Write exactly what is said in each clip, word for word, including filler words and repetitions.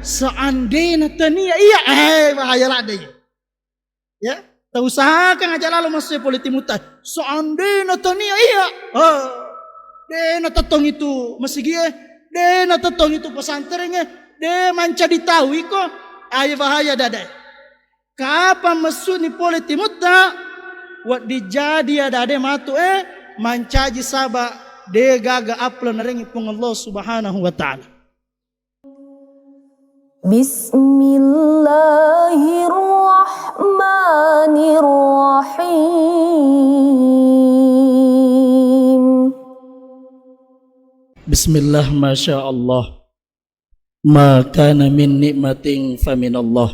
Seandainya tania iya, eh, bahaya ladde. Ya, tausahakan aja lalo masuk politik muta. Seandainya tania iya, oh, dena tettong itu masigi e, dena tettong itu pesantren e, de mancaji tau iko, ayo bahaya dada. Kapang messuni pole timutta, wedding jadi ada-ada matu e, mancaji saba de gaga apel narengi Puang Allah Subhanahu wa Ta'ala. Bismillahirrahmanirrahim. Bismillah, masya Allah. Ma kana min nikmatin faminallah.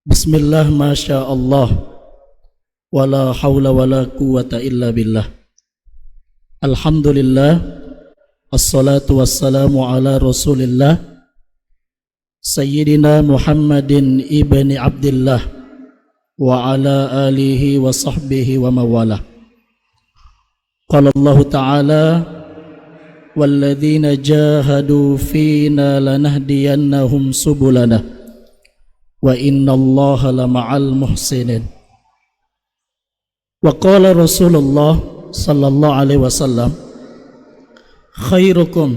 Bismillah, masya Allah. Wala haula wala quwwata illa billah. Alhamdulillah. Assalatu wassalamu ala Rasulillah, Sayyidina Muhammadin ibni Abdillah, wa ala alihi wa sahbihi wa mawala. Qala Allahu Ta'ala, "Walladzina jahadu fina lanahdiyannahum subulana, wa innallaha lama'al muhsinin." Wa qala Rasulullah sallallahu alaihi wasallam, "Khairukum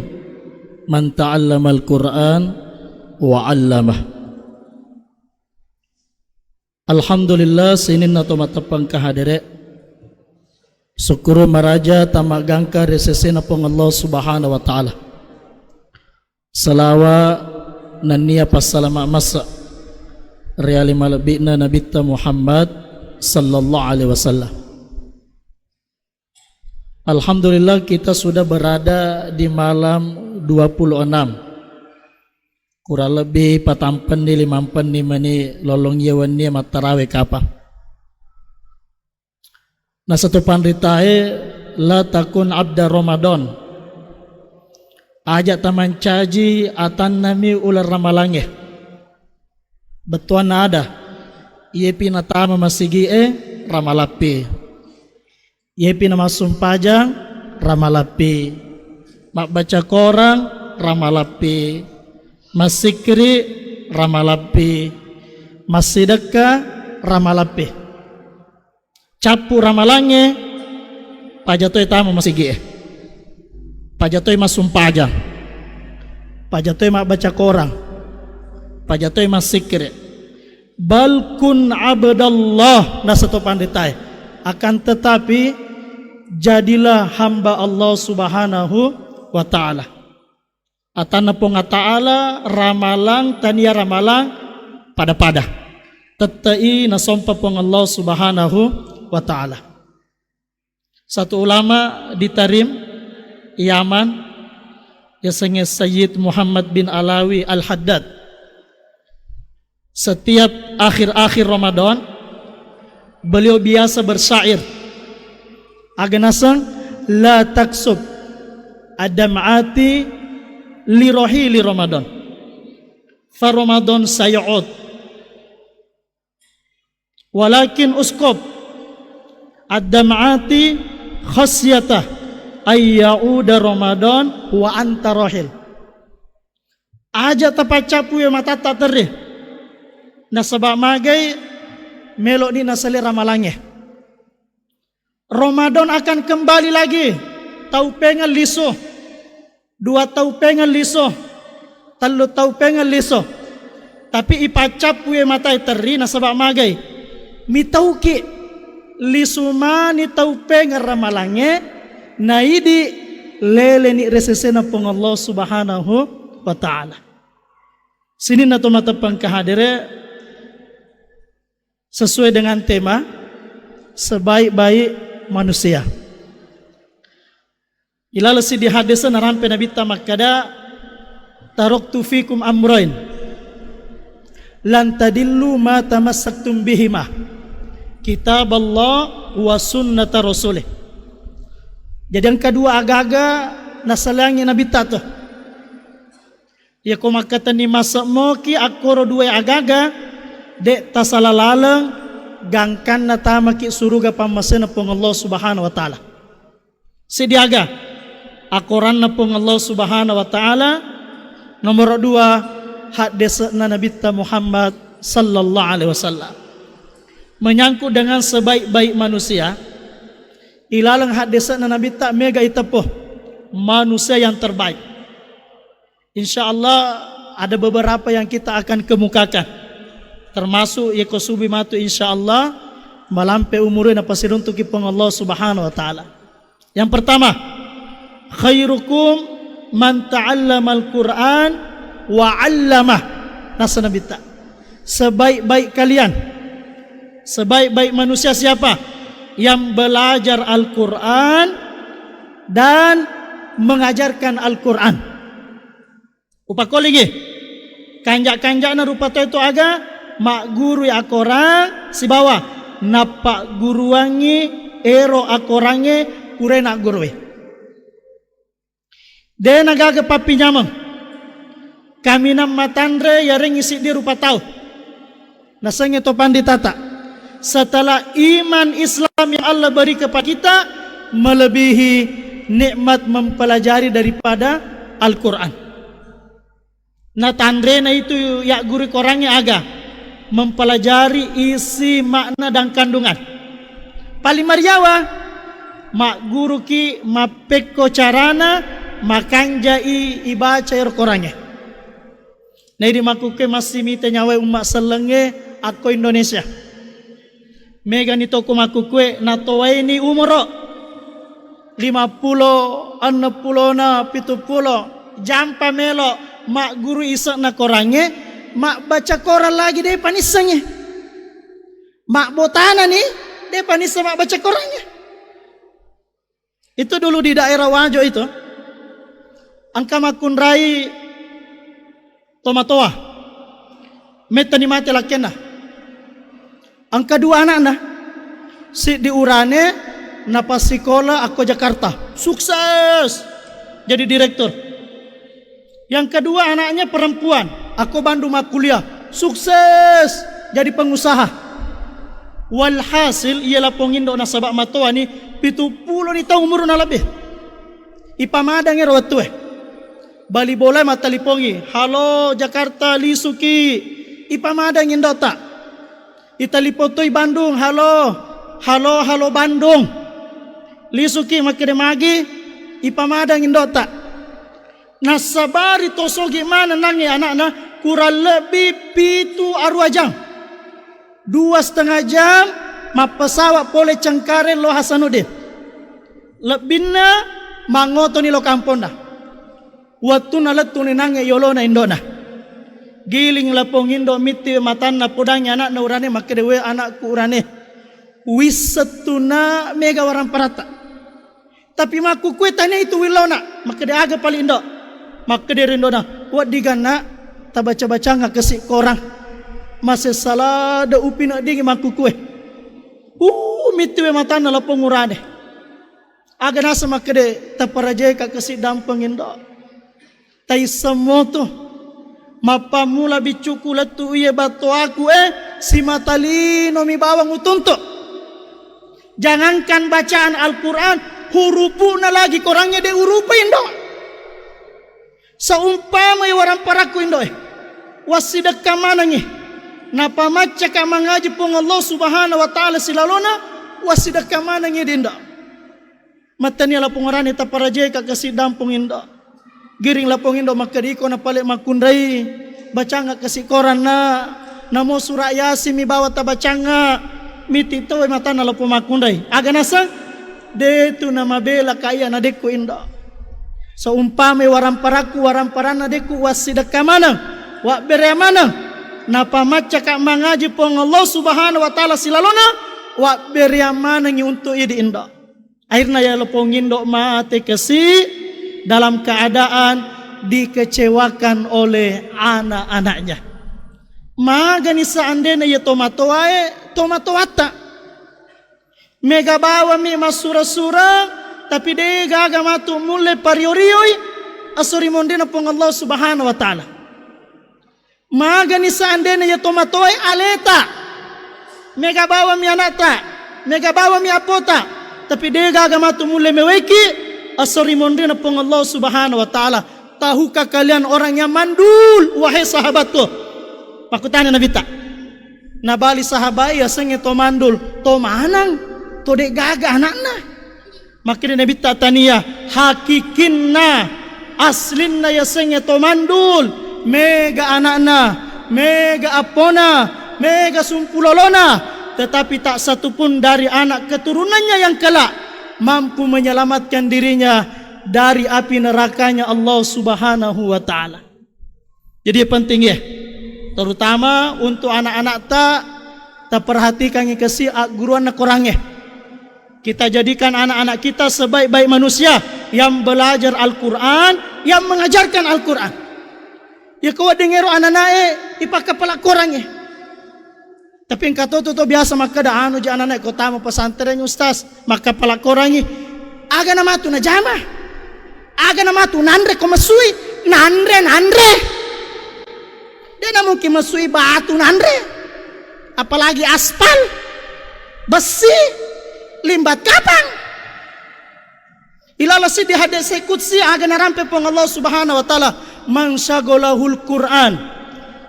man ta'allamal Qur'an wa 'allamah." Alhamdulillah, sininna to matteppang kahadere. Sukkuru maraja tamaggangka ri sesena Puang Allah Subhanahu wa Ta'ala. Salawa nennia passalama massa ri ale malebbi'na Nabitta Muhammad sallallahu alaihi wasallam. Alhamdulillah, kita sudah berada di malam dua puluh enam. Kurang lebih patampenni, limampenni meni lolong iya wenni mattarawe kapang. Nasatu panritae, la takun abda Ramadan. Aja tamancaji atannami uleng ramalangnge. Bettuanna ada, iyepi natama masigi'e, ramalappi. Iyepi namassumpajang, ramalappi. Mabbaca korang, ramalappi. Massikkiri, ramalappi. Massidekka, ramalappi. Cappu ramalangnge, paja toi tama masigi'e. Paja toi massumpajang. Paja toi mabbaca korang. Paja toi massikkiri. Bal kun abdallah, nasatu panritae. Akan tetapi, jadilah hamba Allah Subhanahu wa Ta'ala. Atanna Puang Ta'ala, ramalang tania ramalang pada-pada. Tette'i nasompa Puang Allah Subhanahu wa Ta'ala. Satu ulama di Tarim, Yaman, yasengnge Sayyid Muhammad bin Alawi Al-Haddad. Setiap akhir-akhir Ramadan, beliau biasa bersyair. Aga naseng, la taksub adam'ati li rohili Ramadan. Fa Ramadan sayu'ud. Walakin uskub adam'ati khasyata ayya'uda Ramadan wa anta rohil. Aja tapaccappu e matatta terri. Nasaba magai melo'ni nasale ramalangnge. Ramadan akan kembali lagi. Taupengeng lisu. Dua taupengeng lisu. Tellu taupengeng lisu. Tapi ipaccappu e matae terri nasaba magai. Mitauki lisu mani taupengeng ramalangnge naidi leleni resesena Puang Allah Subhanahu wa Ta'ala. Sininna to mateppang kahadere, sesuai dengan tema sebaik-baik manusia. Ilaleng siddi hadis narampe Nabitta makkada, "Taraktu fikum amrain lan tadillu ma tamassaktum bihima, kitab Allah wa sunnata rasulih." Jadi engka dua agaga nasalangi Nabitta to. Iyako makkatenni mase'moki akkoro duwe agaga, de' tasala laleng gangkanna tamaki suruga pammasena Puang Allah Subhanahu wa Ta'ala. Siddi aga akoranna Puang Allah Subhanahu wa Ta'ala. Nomoro dua, haddese'na Nabitta Muhammad sallallahu alaihi wasallam. Menyangkut dengan sebaik-baik manusia, ilaleng haddese'na Nabitta mega iteppo manusia yang terbaik. Insya Allah ada beberapa yang kita akan kemukakan. Termasuk yeko subi matu insya Allah malampe umurnya napasiruntuki Puang Allah Subhanahu wa Ta'ala. Yang pertama, khairukum man ta'allamal Qur'an wa 'allamah. Nasa Nabitta. Sebaik-baik kalian, sebaik-baik manusia siapa? Yang belajar Al-Quran dan mengajarkan Al-Quran. Upakolingi, kanja-kanjana rupa tau itu aga, magguru akorang sibawa nappagguruangi ero akorangnge pura naggurui. De nagaga pappinyameng. Kaminang matanre yarengngi siddi rupa tau. Nasengnge to panditata. Setelah iman Islam yang Allah beri kepada kita, melebihi nikmat mempelajari daripada Al-Quran. Natanrena itu yagguru korangnge aga? Mempelajari isi makna dan kandungan. Paling mariawa, magguruki mappekko carana makanjai ibaca ero korangnge. Naidi makkukue massimita nyawae umma sellengnge akko Indonesia. Megani toko makkukue natowaini umuro lima pulo, enneng pulona, pitu pulo, jampa melo magguru ise'na korangnge, mabbaca korang lagi de panissengngi. Mabbotanani de panisseng mabbaca korangnge. Itu dulu di daerah Wajo itu, engka makkunrai tomatoa, mettani mate lakkenna. Engka dua anakna, siddi urane napassikola akko Jakarta, sukses jadi direktur. Yang kedua anaknya perempuan, akko Bandung makkuliah, sukses jadi pengusaha. Walhasil, iya lapong indo nasaba matoani, pitu pulo ni taung umurna lebih. Ipamadang ero wettue. Bali bola matalipongi, "Halo Jakarta, lisuki." Ipamadang indota. Italipong toi Bandung, "Halo, halo, halo Bandung." Lisuki makkeda magi, ipamadang indota. Nassabari tosogi maneng nangnge anakna kurang lebbi pitu arua jang. Dua setengah jam mappesawat pole Cengkareng lo Hasanuddin. Lebbinna mangotoni lo kamponna. Wettunna lettuni nangnge yolona indona. Giling lapong indo mitti matanna podangi anakna urane makkeda, "We anakku urane, wissettuna mega waramparatta." Tapi makkukue tania itu willona, makkeda aga pali indo? Makkeda ri indona, "Weddiganna tabaca-bacanga kasi korang. Masessa lade upineddingi makkukue." Uh, mittiwe matanna lapong urane. Aga naseng makkeda, "Taparajaika kasi dampeng indo." Taissemmo tu, mappammula biccuku lettu iye battoaku e, simata linomi bawang utuntu. Jangankan bacaan Al-Quran, hurupu'na lagi korangnge de urupa indo. Saumpamai waramparakku indo e, wassidekka manengi, napamaccaka mangaji Puang Allah Subhanahu wa Ta'ala silalona, wassidekka manengi di indo. Mattania lapong urane taparajaika kasi dampong indo. Giring lapong indo makkeda iko napale makkunrai, bacanga kasi koranna, namo sura Yasin mi bawa tabacanga, miti towe matanna lapong makkunrai. Aga naseng? Detu namabela ka iya nadekku indo. Saumpamai waramparakku, waramparanna dekku, wassidekka maneng, wabberea maneng. Napamaccaka mangaji Puang Allah Subhanahu wa Ta'ala silalona, wabberea manengi untuk idi indo. Akhirna ya lapong indo mate kasi dalam keadaan dikecewakan oleh anak-anaknya. Magani seandainya ya tomatoae, tomatoatta. Mega bawami massura-sura, tapi de gaga matu mulle pario-rioi, aso ri monrina Puang Allah Subhanahu wa Ta'ala. Magani seandainya ya tomatoae aleta, mega bawami anakta, mega bawami apota, tapi de gaga matu mulle mewaiki, aso ri monrina Puang Allah Subhanahu wa Ta'ala. Tahukah kalian orang yang mandul, wahai sahabatku? Makkutana Nabitta. Nabali sahabat, yasengnge to mandul, to maneng, to de' gaga anakna. Makkeda Nabitta, tania, hakikinna, aslinna yasengnge to mandul, mega anakna, mega appona, mega sumpulolona, tetapi tak satu pun dari anak keturunannya yang kelak mampu menyelamatkan dirinya dari api nerakanya Allah Subhanahu wa Ta'ala. Jadi, penting ya, terutama untuk anak-anakta, taperhatikangngi kasi agguruanna Korangnge. Kita jadikan anak-anak kita sebaik-baik manusia yang belajar Al-Quran, yang mengajarkan Al-Quran. Ya, ko wedding ero ananae ipakkapala Korangnge. Tapi engka to, to, to biasa makkeda, anu ja ananae ko tama pesantren, Ustaz, makkapala Korangngi. Aga namatu najama? Aga namatu nanre ko mesui? Nanre, nanre. De' namungkin mesui batu nanre. Apalagi aspal, besi, limbat kapang. Ilala siddi hadis qudsi aga narampe Puang Allah Subhanahu wa Ta'ala, "Man syaghalahul Qur'an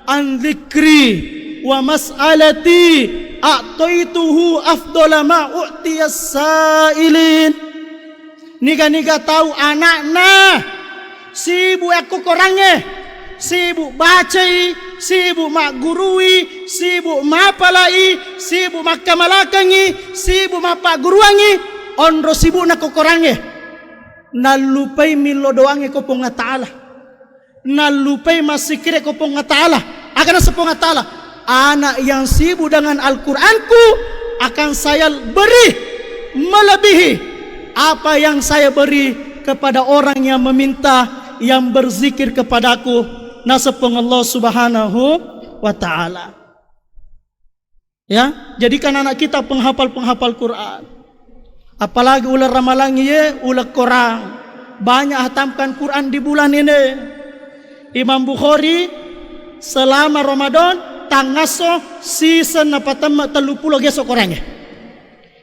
an dzikri wa mas'alati a'taituhu afdhala ma u'tiyas sa'ilin." Niga-niga tau anakna sibuk akko Korangnge, sibuk bacai, sibuk maggurui, sibuk mapalai, sibuk makkamalakengngi, sibuk mappagguruangngi, onro sibukna ko Korangnge. Nallupai millo doangnge ko Puang Allah Ta'ala. Nallupai massikire ko Puang Allah Ta'ala. Aga naseng Puang Allah Ta'ala? Anak yang sibuk dengan Al-Quranku akan saya beri melebihi apa yang saya beri kepada orang yang meminta, yang berzikir kepadaku. Naseng Puang Allah Subhanahu wa Ta'ala. Ya, jadikan anak kita penghafal-penghafal Quran. Apalagi uleng Ramalang iye, uleng Korang. Banyak hatamkan Quran di bulan ini. Imam Bukhari selama Ramadan tangasso siseng napatemme tellu pulo geso Korangnge.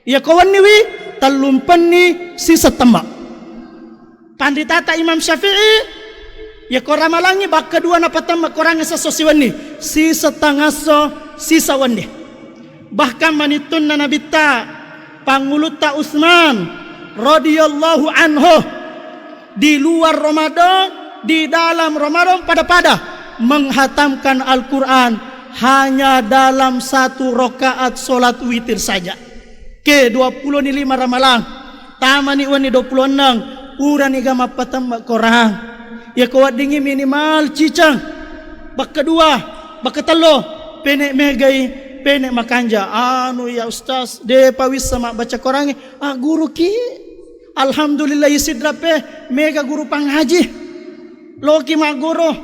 Iya ko wenniwi tellumpenni siseng temme. Panritata Imam Syafi'i, iya ko Ramalangngi bakka dua napatemme Korangnge sesso siwenni, siseng tangasso sisa wenni. Bahkan manittunna Nabitta, Pangulutta Utsman radhiyallahu anhu, di luar Ramadan, di dalam Ramadan pada-pada menghatamkan Al-Quran hanya dalam satu rakaat sholat witir saja. Ke dua pulo ni lima Ramalang, tamani wenni dua pulo enneng, purani ga mappatemme Korang. Iya ko weddingngi minimal ciceng. Bakka dua, bakka tello, pene megai, pene makanja. Anu ya Ustaz, depa wissa mabbaca Korangnge. Ah, guru ki. Alhamdulillah, isidra pe mega guru pangaji. Loki magguru.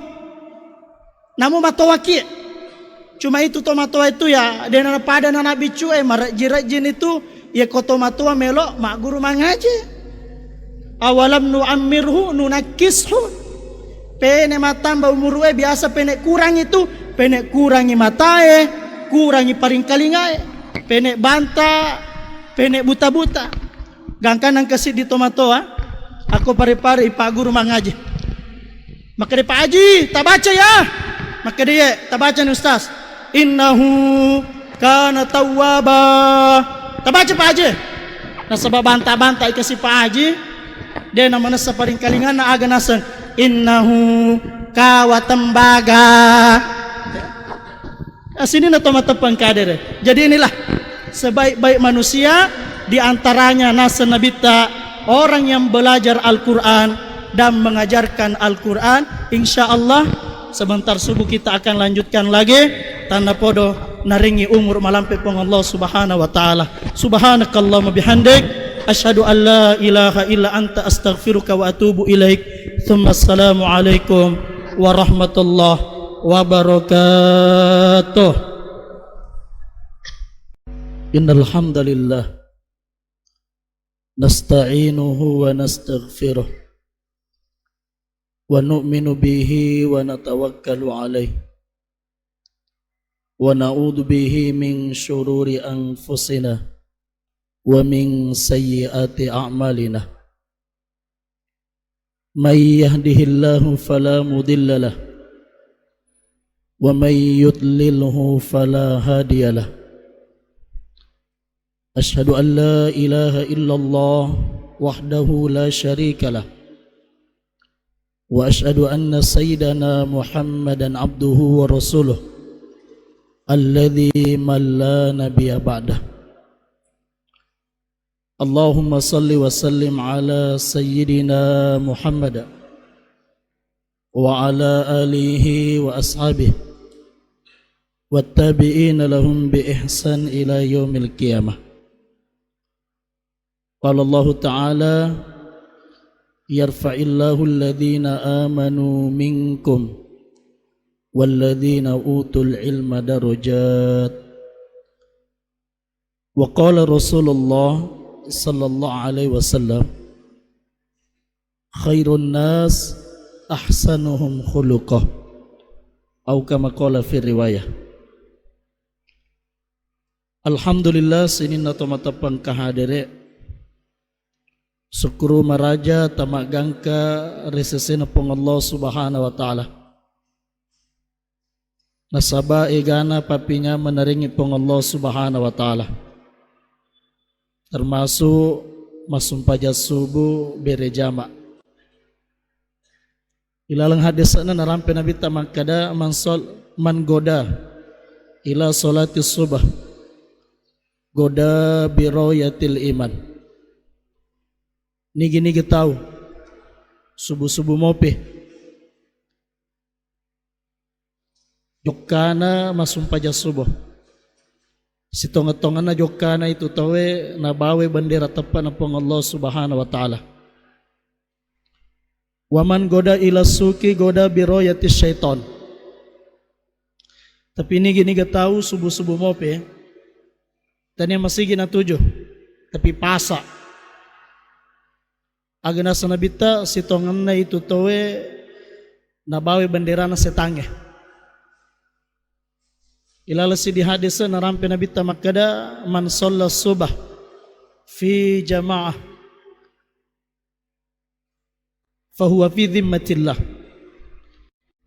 Namu matoaki. Cuma itu tomatoa itu ya, dena pada nana biccu e, marejji-rejji nitu, ya ko tomatoa melo magguru mangaji. Awalam nu'ammirhu nunakkishu. Pene matamba umuru e, biasa pene kurang itu, pene kurangi matae, kurangi paringkalingae, pene banta, pene buta-buta. Gangkanang kasi di tomatoa, ako pare-pare ipagguru mangaji. Makkeda, "Pak Haji, tabaca ya." Makkeda, "Iye, tabaca ni Ustaz." "Innahu kana tawwaba." Tabaca Pak Haji. Nasaba banta-banta ikasi Pak Haji, de na manessa paringkalinganna aga naseng. "Innahu kawa tembaga." Asini na to mateppa engka dere. Jadi inilah sebaik-baik manusia, di antaranya naseng Nabitta orang yang belajar Al-Quran dan mengajarkan Al-Quran. Insya Allah sebentar subuh kita akan lanjutkan lagi. Tanda podo naringi umur malampe Puang Allah Subhanahu wa Ta'ala. Subhanakallahumma bihamdik. Asyhadu an la ilaha illa anta astaghfiruka wa atubu ilaik. Tsumma assalamu alaikum warahmatullahi wabarakatuh. Innal hamdalillah. Nasta'inuhu wa nastaghfiruh. Wa nu'minu bihi wa natawakkalu alaih. Wa na'udzu bihi min syururi anfusina wa min sayyiati a'malina. من يهده الله فلا مضل له، ومن يضلله فلا هادي له. أشهد أن لا إله إلا الله وحده لا شريك له، وأشهد أن سيدنا محمدا عبده ورسوله الذي من لا نبي بعده. اللهم صل وسلم على سيدنا محمد وعلى آله وأصحابه والتابعين لهم بإحسان إلى يوم القيامة. قال الله تعالى: يرفع الله الذين آمنوا منكم والذين أوتوا العلم درجات. وقال رسول الله صلى الله عليه وسلم: خير الناس أحسنهم خلقا، أو كما قال في رواية. Alhamdulillah, sininna to mateppang kahadere. Sukkuru maraja tamaggangka ri sesena Puang Allah Subhanahu wa Ta'ala. Nasaba egana pappinyameng narengngi Puang Allah Subhanahu wa Ta'ala, termasuk massumpajang subuh bere jama. Ilaleng hadisna narampe Nabitta makkada, "Man sol-, man goda ila salati subah, goda biroyatil iman." Nigi-nigi tau subuh-subuh mope jokkana massumpajang subuh. Sitongeng-tongenna jokkana itu tauwe nabawe bendera teppe'na Puang Allah Subhanahu wa Ta'ala. Waman goda ila suki goda biroyati syaiton. Tapi nigi-niga tau subuh-subuh mope, tania masigi natuju, tapi pasa. Aga nasa Nabitta, sitongenna itu tauwe nabawe benderana setangnge. Ilaleng siddi hadis narampe Nabitta makkada, "Man shalla subah fi jamaah fahuwa fi dhimmatillah."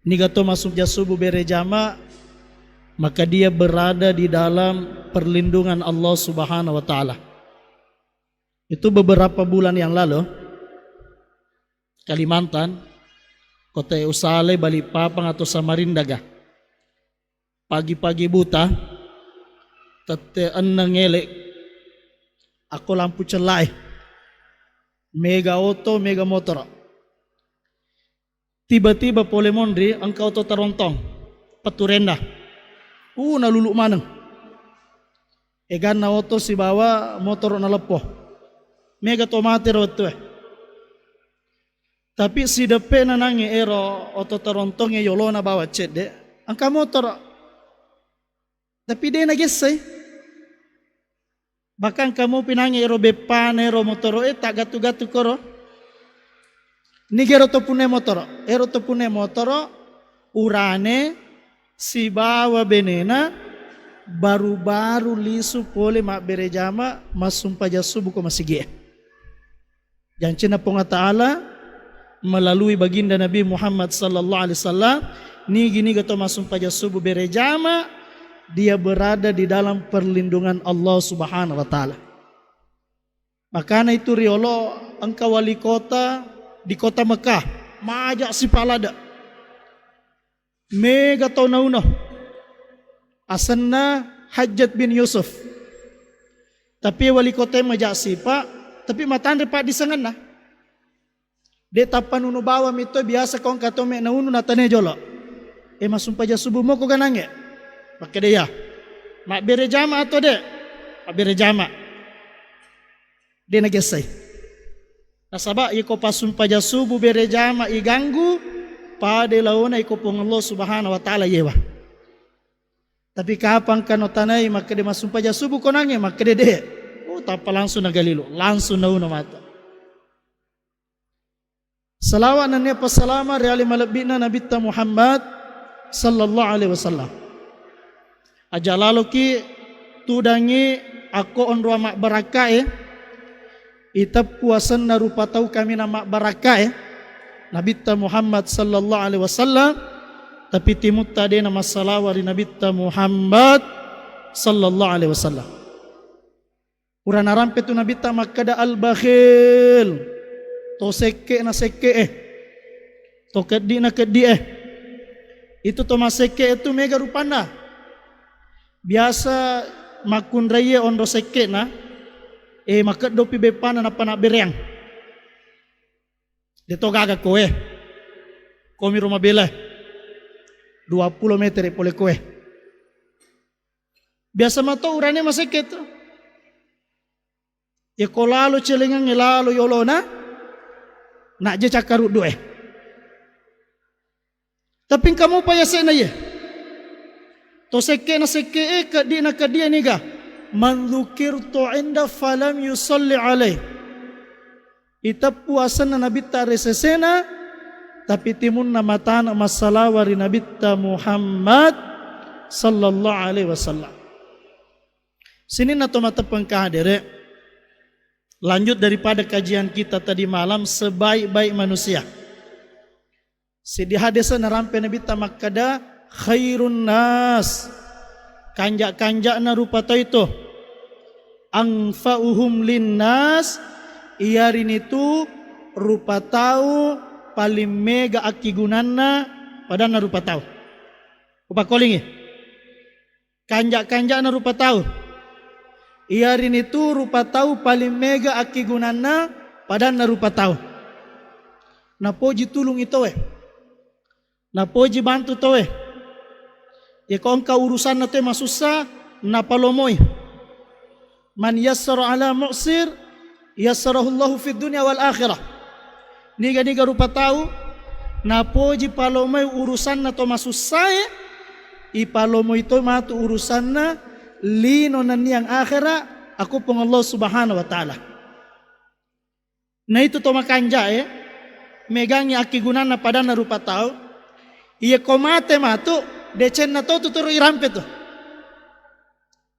Niga to massumpajang subuh bere jama, maka dia berada di dalam perlindungan Allah Subhanahu wa Ta'ala. Itu beberapa bulan yang lalu, Kalimantan, Kota Usale, Balikpapan atau Samarinda ga. Pagi-pagi buta, tette enneng ele, akko lampu cellae. Mega oto, mega motoro. Tiba-tiba pole monri, engka oto tarontong, petturenna. Uh, nalulu maneng. Eganna oto sibawa motoro naleppo. Mega to mate ro wettue. Tapi sideppe nanangi ero oto tarontongnge yolona bawa cedde, engka motoro. Tapi de nagessai. Bahkan kamu pinangi ero beppana ero motoro e, tak gatu-gatu koro. Nigero to punne motoro. Ero to punne motoro, urane sibawa benena baru-baru lisu pole mabbere jama massumpajang subuh ko masigie. Jancinna Puang Ta'ala melalui baginda Nabi Muhammad sallallahu alaihi wasallam, nigi-niga to massumpajang subuh bere jama, dia berada di dalam perlindungan Allah Subhanahu wa Ta'ala. Makana itu riolo engka wali kota di kota Mekah, maja sipalada. Mega tau nauno. Asenna Hajjat bin Yusuf. Tapi wali kota maja sipa, tapi matanre paddisengenna. De tappa nunu bawang mitto biasa ko engka to me naunu natane jolo. E, massumpajang subuh moko ganangnge. Makkeda iya. Mabbere jama atau de? Mabbere jama. De nagessai. Nasaba iko passumpajang subuh bere jama iganggu, pada laona iko Puang Allah Subhanahu wa Ta'ala yewa. Tapi kapang kano tanai makkeda massumpajang subuh konangnge, makkeda de. Oh, tappa langsung nagalilu, langsung nauno mata. Salawat nennia passalama ri ale malebbi'na Nabitta Muhammad sallallahu alaihi wasallam. Aja laloki tudangi akko onrong mabbarakkae, iteppu asenna rupa tau kaminang mabbarakkae, Nabitta Muhammad sallallahu alaihi wasallam, tapi timutta de' namassalawat ri Nabitta Muhammad sallallahu alaihi wasallam. Pura narampe tu Nabitta makkeda, "Al-bakhil," to sekke'na sekke'e, to keddi'na keddi'e. Itu to masekke'e tu mega rupanna. Biasa makkunraie onro sekke'na, eh, makeddopi beppana nappa nabbereang. De' to gaga koe. Komi ro mabela. Dua puluh meter pole koe. Biasa mato urane masekke tu. Ye ko lalo celengangnge lalo yolona, na je cakkaruddu e. Tapi engka mopa yase'na ye. To sekke'na sekke'e, keddi'na keddi'e niga. "Man dzukirtu inda falam yusalli alai." Iteppu asenna Nabitta ri sesena, tapi timunna matana massalawa ri Nabitta Muhammad sallallahu alaihi wasallam. Sininna to mateppeng kadere, lanjut daripada kajian kita tadi malam, sebaik-baik manusia. Seddi hadis narampe Nabitta makkeda, "Khairun nas," kanja-kanja'na rupa tau itu, "anfa'uhum linnas," iyarinitu rupa tau paling mega akkigunanna padanna rupa tau. Upakkolingi. Kanja-kanja'na rupa tau. Iyarinitu rupa tau paling mega akkigunanna padanna rupa tau. Napoji tulungi towe. Napoji bantu towe. Yeko engka urusanna towe masussa, napalomoi. "Man yassara ala mu'sir, yassarahullahu fid dunya wal akhirah." Niga-niga rupa tau napoji palomoi urusanna to masussae, ipalomoi to matu urusanna lino nenniang akhera, akko Puang Allah Subhanahu wa Ta'ala. Na itu to makanjae, megangngi akkigunanna padanna rupa tau, iye ko mate matu, decenna to tu turu irampe tu.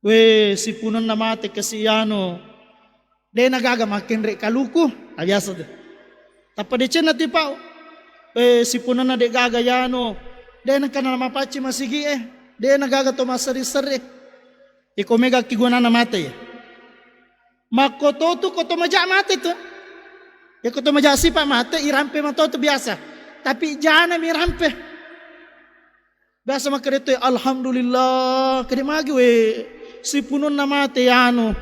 "We, sipunenna mate kasi iyanu, de' nagaga makkenre kaluku." Ah, biasa tu. Tappa decenna tu ipau. "We, sipunenna de' gaga iyanu, de' nengka na mapacci masigi e, de' nagaga to masseri-seri." Iko mega akkigunanna mate ye. Makkototu ko to maja mate tu. Yeko to maja sipa mate, irampe matotu biasa. Tapi jana mi rampe. Biasa makkeda tu, "Alhamdulillah, kede magi we sipununna mate anu.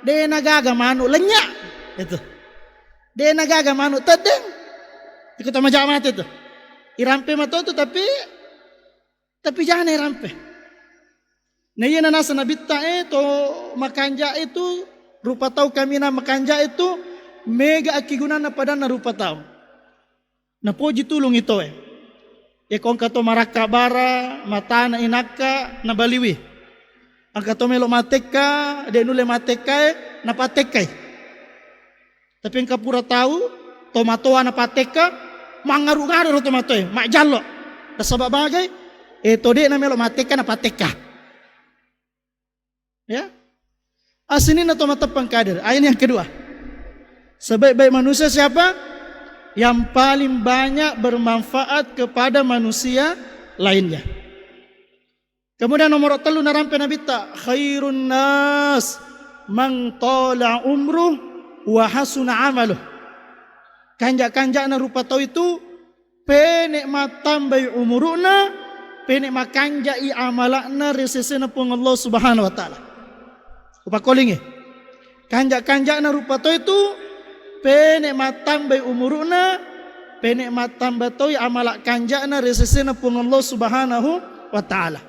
De' nagaga manu lenya." Itu. "De' nagaga manu teddeng." Iko to maja mate tu. Irampe matotu tapi, tapi jana irampe. Na iya nanasa Nabitta e to makanja itu, rupa tau kaminang makanja itu, mega akkigunanna padanna rupa tau. Napoji tulungi towe. Yeko engka to marakka bara, matana inakka, nabaliwi. Engka to melo matekka, de' nulle matekka e, napattekkai. Tapi engka pura tau, tomatoa napattekka, mangaru-ngaru ro tomatoe, majjallo. Nasaba bagai, e, to de' namelo mattekka, napattekka. Ya. Asininna to mateppeng kader. Ayat yang kedua. Sebaik-baik manusia siapa? Yang paling banyak bermanfaat kepada manusia lainnya. Kemudian nomor tellu narampe Nabitta, "Khairun nas man tala umruh wa hasuna amaluh." Kanja-kanjana rupa tau itu, pene mattambai umuru'na, pene makanjai amala'na ri sesena Puang Allah Subhanahu wa Ta'ala. Upakkolingi. Kanja-kanjana rupa tau itu, pene mattambai umuru'na, pene mattamba toi amala kanjana ri sesena Puang Allah Subhanahu wa Ta'ala.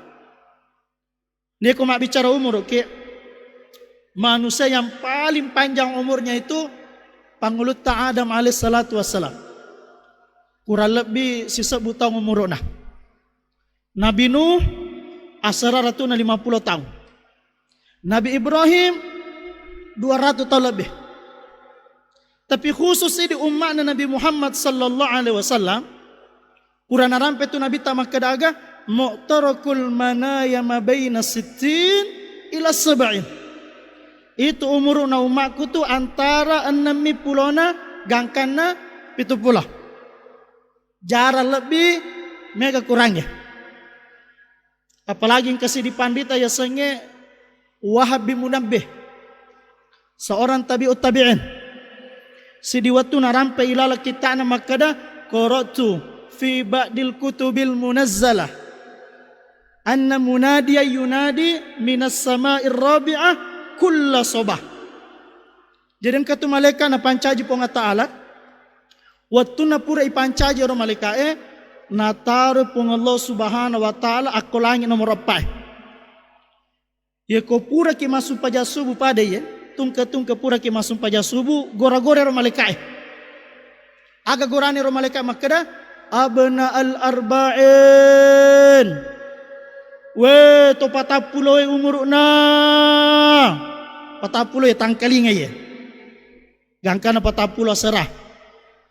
Niko mabbicara umur, oke, manusia yang paling panjang umurnya itu Pangulutta Adam alaihissalatu wassalam. Kurang lebbi sisebbu taung umuru'na. Nabi Nuh, asera ratuna lima puluh taung. Nabi Ibrahim, dua ratus taung lebbi. Tapi khusus idi umma'na Nabi Muhammad sallallahu alaihi wasallam, pura narampe tu Nabitta makkeda aga, "Mu'tarakul manaya ma baina sittin ila sab'in." Itu umuru'na umma'ku tu antara ennemmi pulona gangkanna pitu pulo. Jarang lebbi, mega kurangnge. Apalagi engka siddi pandita yasengnge Wahab bin Munabbih, seorang tabi'ut tabi'in. Siddi wettu narampe ilaleng kitta'na makkeda, "Qara'tu fi ba'dil kutubil munazzalah anna munadiyan yunadi minas sama'ir rabi'ah kulla sobah." Jadi engka tu malaika napancaji Puang Allah Ta'ala. Wettunna pura ipancaji ero malaikae, nataro Puang Allah Subhanahu wa Ta'ala akko langi nomoro eppa e. Yeko puraki massumpajang subuh pada iye, tungke-tungke puraki massumpajang subuh, gora-gora ero malaikae. Aga gorane ero malaika makkeda, "Abna al arba'in." We, to patappulo e umuru'na. Patappulo e tangkalinga iye. Gangkana patappulo asera.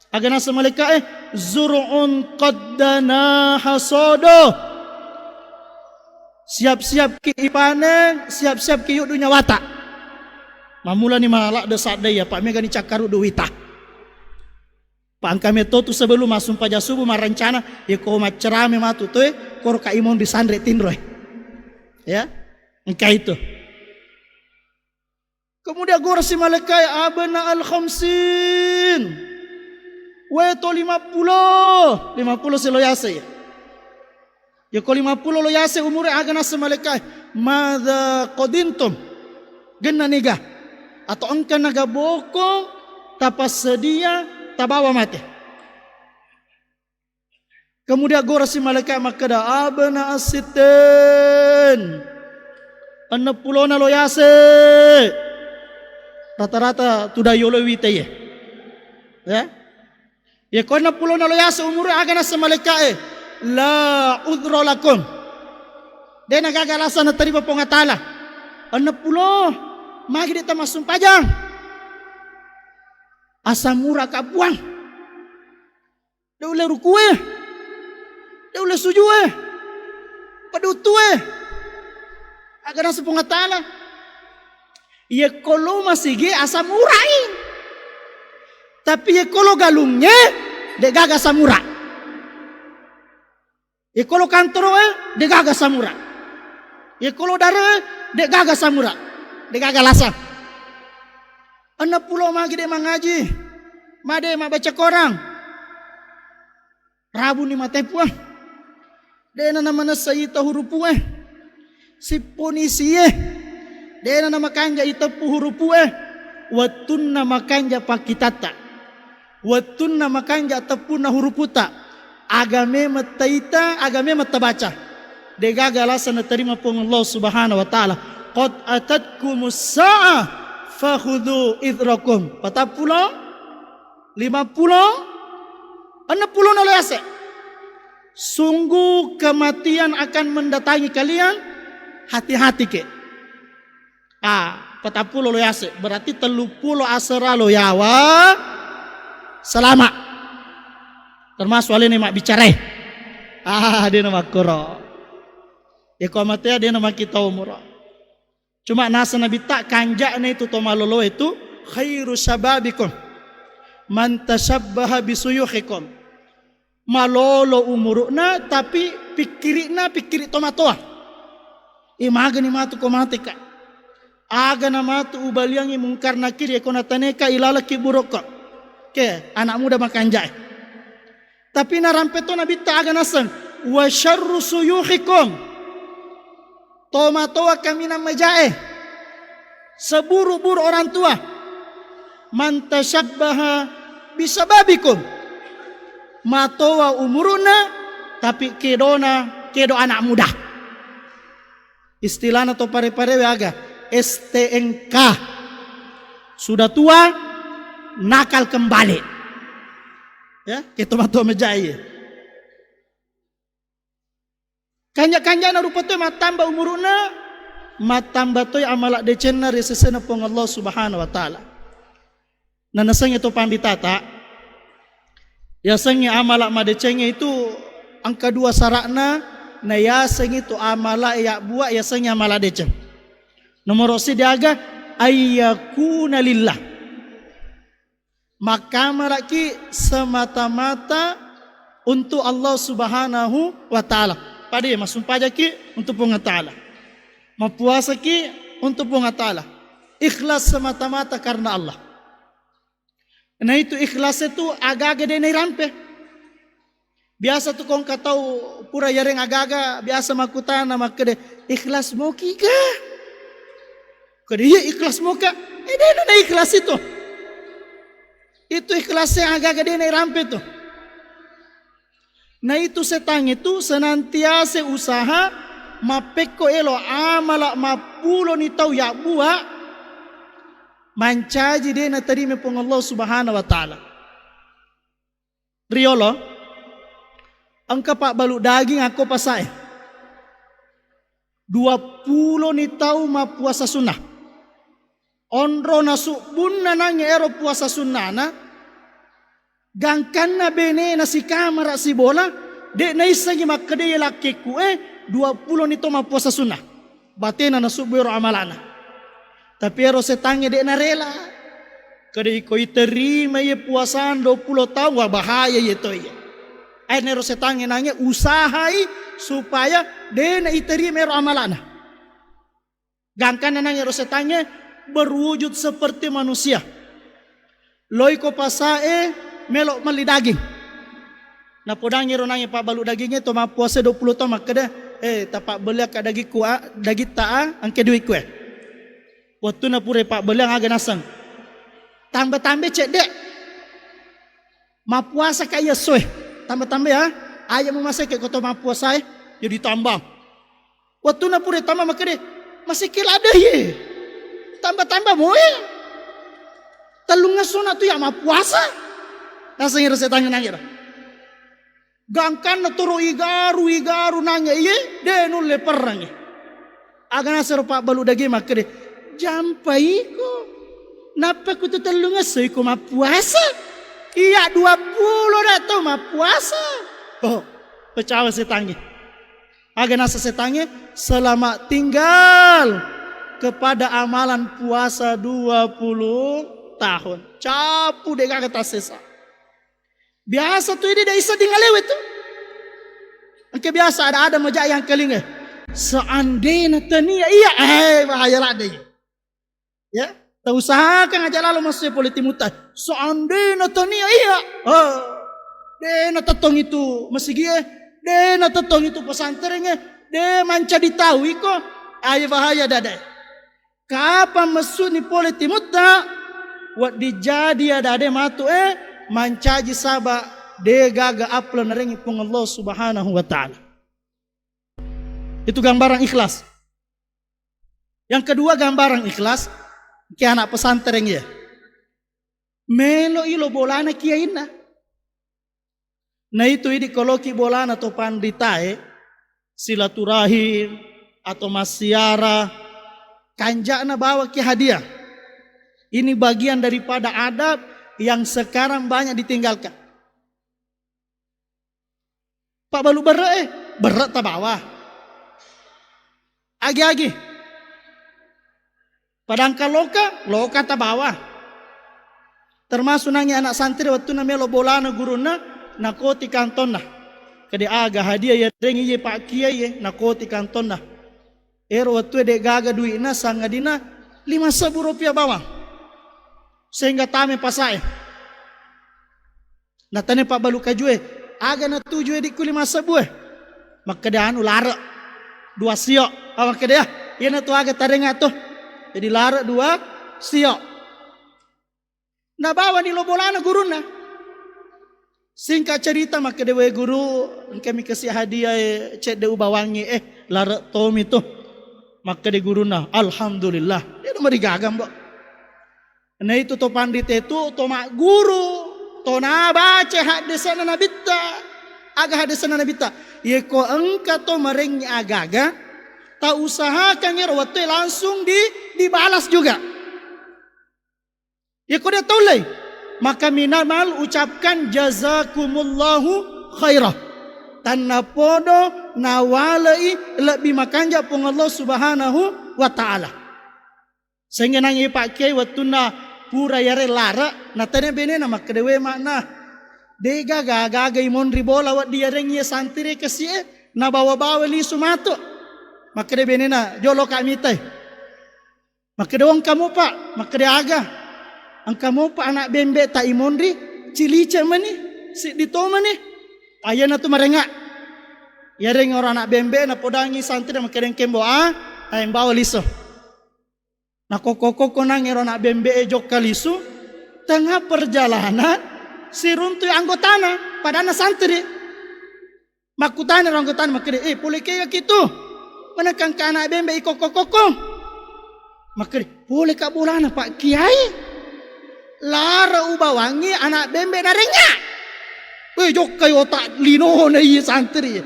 Aga naseng malaika e, "Zur'un qad dana hasado." Siap-siap ki ipaneng, siap-siap ki yuddu nyawata. Mamulani maladde sadde iya, pa megani cakkaruddu wita. Pa engka metto tu sebelum massumpajang subuh marencana, yeko maccerame matu toe, koro ka imong disanre tinroe. Ya, engka itu. Kemudian gorasi malaikae, "Abna al khamsin." We to lima puluh. Lima puluh si lo yase. Yako lima puluh lo yase umure, aga naseng malaikae, "Madza qadimtum?" Genna niga? Atau engka naga boko tapassedia tabawa mate? Kemudian gorasi malaika makkeda, "Abna as-sittin." Enneng pulona lo yase. Rata-rata tudang yolo wita iye. Ya. Ya, ko enneng pulona lo yase umure, aga naseng malaikae, "La udhra lakum." De' nagaga alasan naterima Puang Allah Ta'ala. Enneng pulo, magi de' tamassumpajang? Asam urak ka Puang. De' ulle rukue, de' ulle sujue, paduttue. Aga naseng Puang Allah Ta'ala, "Yekko lo masigi asam urai, tapi yekko lo galungnge de' gaga asam ura. Yekko lo kantoroe de' gaga asam ura. Yekko lo dare'e de' gaga asam ura. De' gaga alasan." Enneng pulo magi de' mangaji, magi de' mabbaca korang. Rabuni mate Puang. De'na namanessa ita hurufue. Sipponi sie. De'na namakanja iteppu hurufue. Wettunna makanja pakkitatta. Wettunna makanja teppunna huruputa. Aga memeng taita, aga memeng tabaca. De' gaga alasan naterima Puang Allah Subhanahu wa Ta'ala. "Qad atatkumus sa'ah fakhudhu idrakum." Patappulo, lima pulo, enneng pulona lo yase. "Sungguh kematian akan mendatangi kalian, hati-hati ke." Ah, patappulo lo yase, berarti telluppulo asera lo yawa selama. Termasuk alena mabbicarai. Ah, de'na makkoro. Yako matea de'na makkita umuro. Cuma naseng Nabitta, kanja'na itu to maloloe tu, "Khairu syababikum man tasyabbaha bisuyukhikum." Malolo umuru'na, tapi pikkiri'na pikkiri tomatoa. Imagani matu ko mateka. Aga namatu ubaliangi Mungkar Nakir, yako nataneka ilalekki burokko. Ke, anak muda makanja'e. Tapi narampe to Nabitta aga naseng, "Wa syarru suyukhikum." Tomatoa kaminang majae. Seburu-buru orang tua. "Man tasyabbaha bisyababikum." Matoa umuruna, tapi kedona, kedo anak muda. Istilahna to pare-parewe aga? S T N K. Sudah tua, nakal kembali. Ya, ke tomatoa majae. Kanja-kanjana rupa toi mattamba umuru'na, mattamba toi amala decenna ri sesena Puang Allah Subhanahu wa Ta'ala. Na nasengnge to pambitata, yasengnge amala madecengnge itu engka dua sara'na, na yasengnge to amala yabbua yasengnge amala deceng. Nomoro siddi aga, ayyakuna lillah. Makkamalaki semata-mata untuk Allah Subhanahu wa Ta'ala. Pada iya, massumpajaki untuk Puang Allah Ta'ala. Mappuasaki untuk Puang Allah Ta'ala. Ikhlas semata-mata karena Allah. Na itu ikhlas itu aga-aga de' nairampe. Biasa tu ko engka tau pura yareng aga-aga, biasa makkutana makkeda, "Ikhlas moki ga?" Keda, "Iya, ikhlas moka." Eh, de' na ikhlas itu. Itu ikhlasnya aga-aga de' nairampe tu. Na itu setang itu senantiasa usaha mappekko elo amala mappuloni tau yabbua mancaji de' natarima Puang Allah Subhanahu wa Ta'ala. Riolo, engka pabbalu daging akko pasae. Dua puloni tau mappuasa sunnah. Onro nasubbunna nangnge ero puasa sunnana, gangkanna benena sikamara sibola, de' naissengi makkeda, "Iya lakkekku e, dua puloni to mappuasa sunnah." Batena nasubbu ero amalana. Tapi ero setangnge de' narela. Keda iko iterima iye puasana dua pulo taung, wah, bahaya iye to iye. Akhirnya ero setangnge nangnge usahai supaya de' naiterima ero amalana. Gangkanna nangnge ero setangnge berwujud seperti manusia. Loi ko pasae melo melli daging. Napodangi ro nangnge pabbalu dagingnge to mappuasa dua pulo taung makkeda, "Eh, tapabbelliakka dagikku a, dagitta a, engka duikku e." Wettunna pura pabbelliang aga naseng. Tamba-tambai cedde. Mappuasa ka iya essoe. Tamba-tambai ya. Aja mumaseke ko to mappuasae. Jadi tambang. Wettunna pura tama makkeda, "Masiki ladde ye. Tamba-tamba moe. Tellungngesso na tu ya mappuasa." Naseng ero setangnge nangnge ro. Gangkanna toro igaru, igaru nangnge iye, de' nulle perrangnge. Aga naseng ero pabbalu daging makkeda, "Jampai iko. Nappa ko tu tellungngesso iko mappuasa. Iya dua pulo da to mappuasa." Oh, pecawa setangnge. Aga naseng setangnge, "Selamat tinggal kepada amalan puasa dua puluh tahun." Capu de' gaga tassesa. Biasa tu idi de' isedding alewe tu. Engka biasa ada-ada maja yang kelinge. Seandainya tania iya, eh, bahaya ladde. Ya, tausahakan aja lalo masuk politik muta. Seandainya tania iya, oh, de' natettong itu masigie, de' natettong itu pesantrengnge, de' mancaji tau iko, ayo bahaya dade. Kapang messuni pole timutta, wedding jadi ada-ada matu e, mancaji saba de' gaga aplo narengi Puang Allah Subhanahu wa Ta'ala. Itu gambaran ikhlas. Yang kedua, gambaran ikhlas, ke anak pesantren ya. Melo ilo bolana kiainna. Na itu idi koloki bolana to panritae, silaturahim atau massiara, kanja'na bawa ki hadiah. Ini bagian daripada adab yang sekarang banyak ditinggalkan. Pabbalu berre e, berre tabawa. Agi-agi. Padangka loka, loka tabawa. Termasuk nangi anak santri wettunna melo bolana gurunna, nakoti kantonna. Kede aga hadiah ya rengi ye pakkiai ye, nakoti kantonna. Ero wettue de gaga dui'na, sangadinna lima sebbu rupiah bawang. Sehingga tame pasae. Natane pabbalu kajue, "Aga natujue dikku lima sebbu e?" Makkeda anu, "Lare dua sio." Ah, makkeda ya, iyanatu aga tarenga to. Jadi lare dua sio. Nabawani lo bolana gurunna. Singkat cerita, makkeda, "We guru, engkami kasi hadiah e cedde ubawangi e, lare tomi tu." Makkeda gurunna, "Alhamdulillah." Iya marigaga, Mbok. Na itu to panrite tu, to magguru, to nabaca haddesanna nabitta, aga haddesanna nabitta. Yeko engka to marengi agaga, ta usahakan ero wettue langsung di, dibalas juga. Yeko de taullei, maka minimal ucapkan jazakumullahu khairah. Tannapodo nawalei lebbi makanja Puang Allah Subhanahu wa Ta'ala. Sehingga nangi pakkiai wettunna pura yare lara, natanya benena makkeda, "We makna, De'gaga gaga imonri bola wedding yarengngi santri kasi'e, nabawa-bawa lisu matu. Makkeda benena, "Jolo ka mitai." Makkeda, "Oh, engka mopa." Makkeda, "Aga?" "Engka mopa anak bembe ta imonri, cilice mani, siddi to mani. Ayana tu marenga." Yareng ero anak bembe napodangi santri, makkeda, "Engkembo a, aeng bawa lisu." Nakokko-kokko nang ero anak bembe e jokka lisu, tengah perjalanan siruntui anggotana, padanna santri. Makkutana ro anggotana, makkeda, "Eh, pole kega kitu? Manengka engka anak bembe ikokko-kokko?" Makkeda, "Pole ka bolana, Pak Kiai. Lara ubawangi anak bembe narenga." Weh, jokkai otak linona iya santri.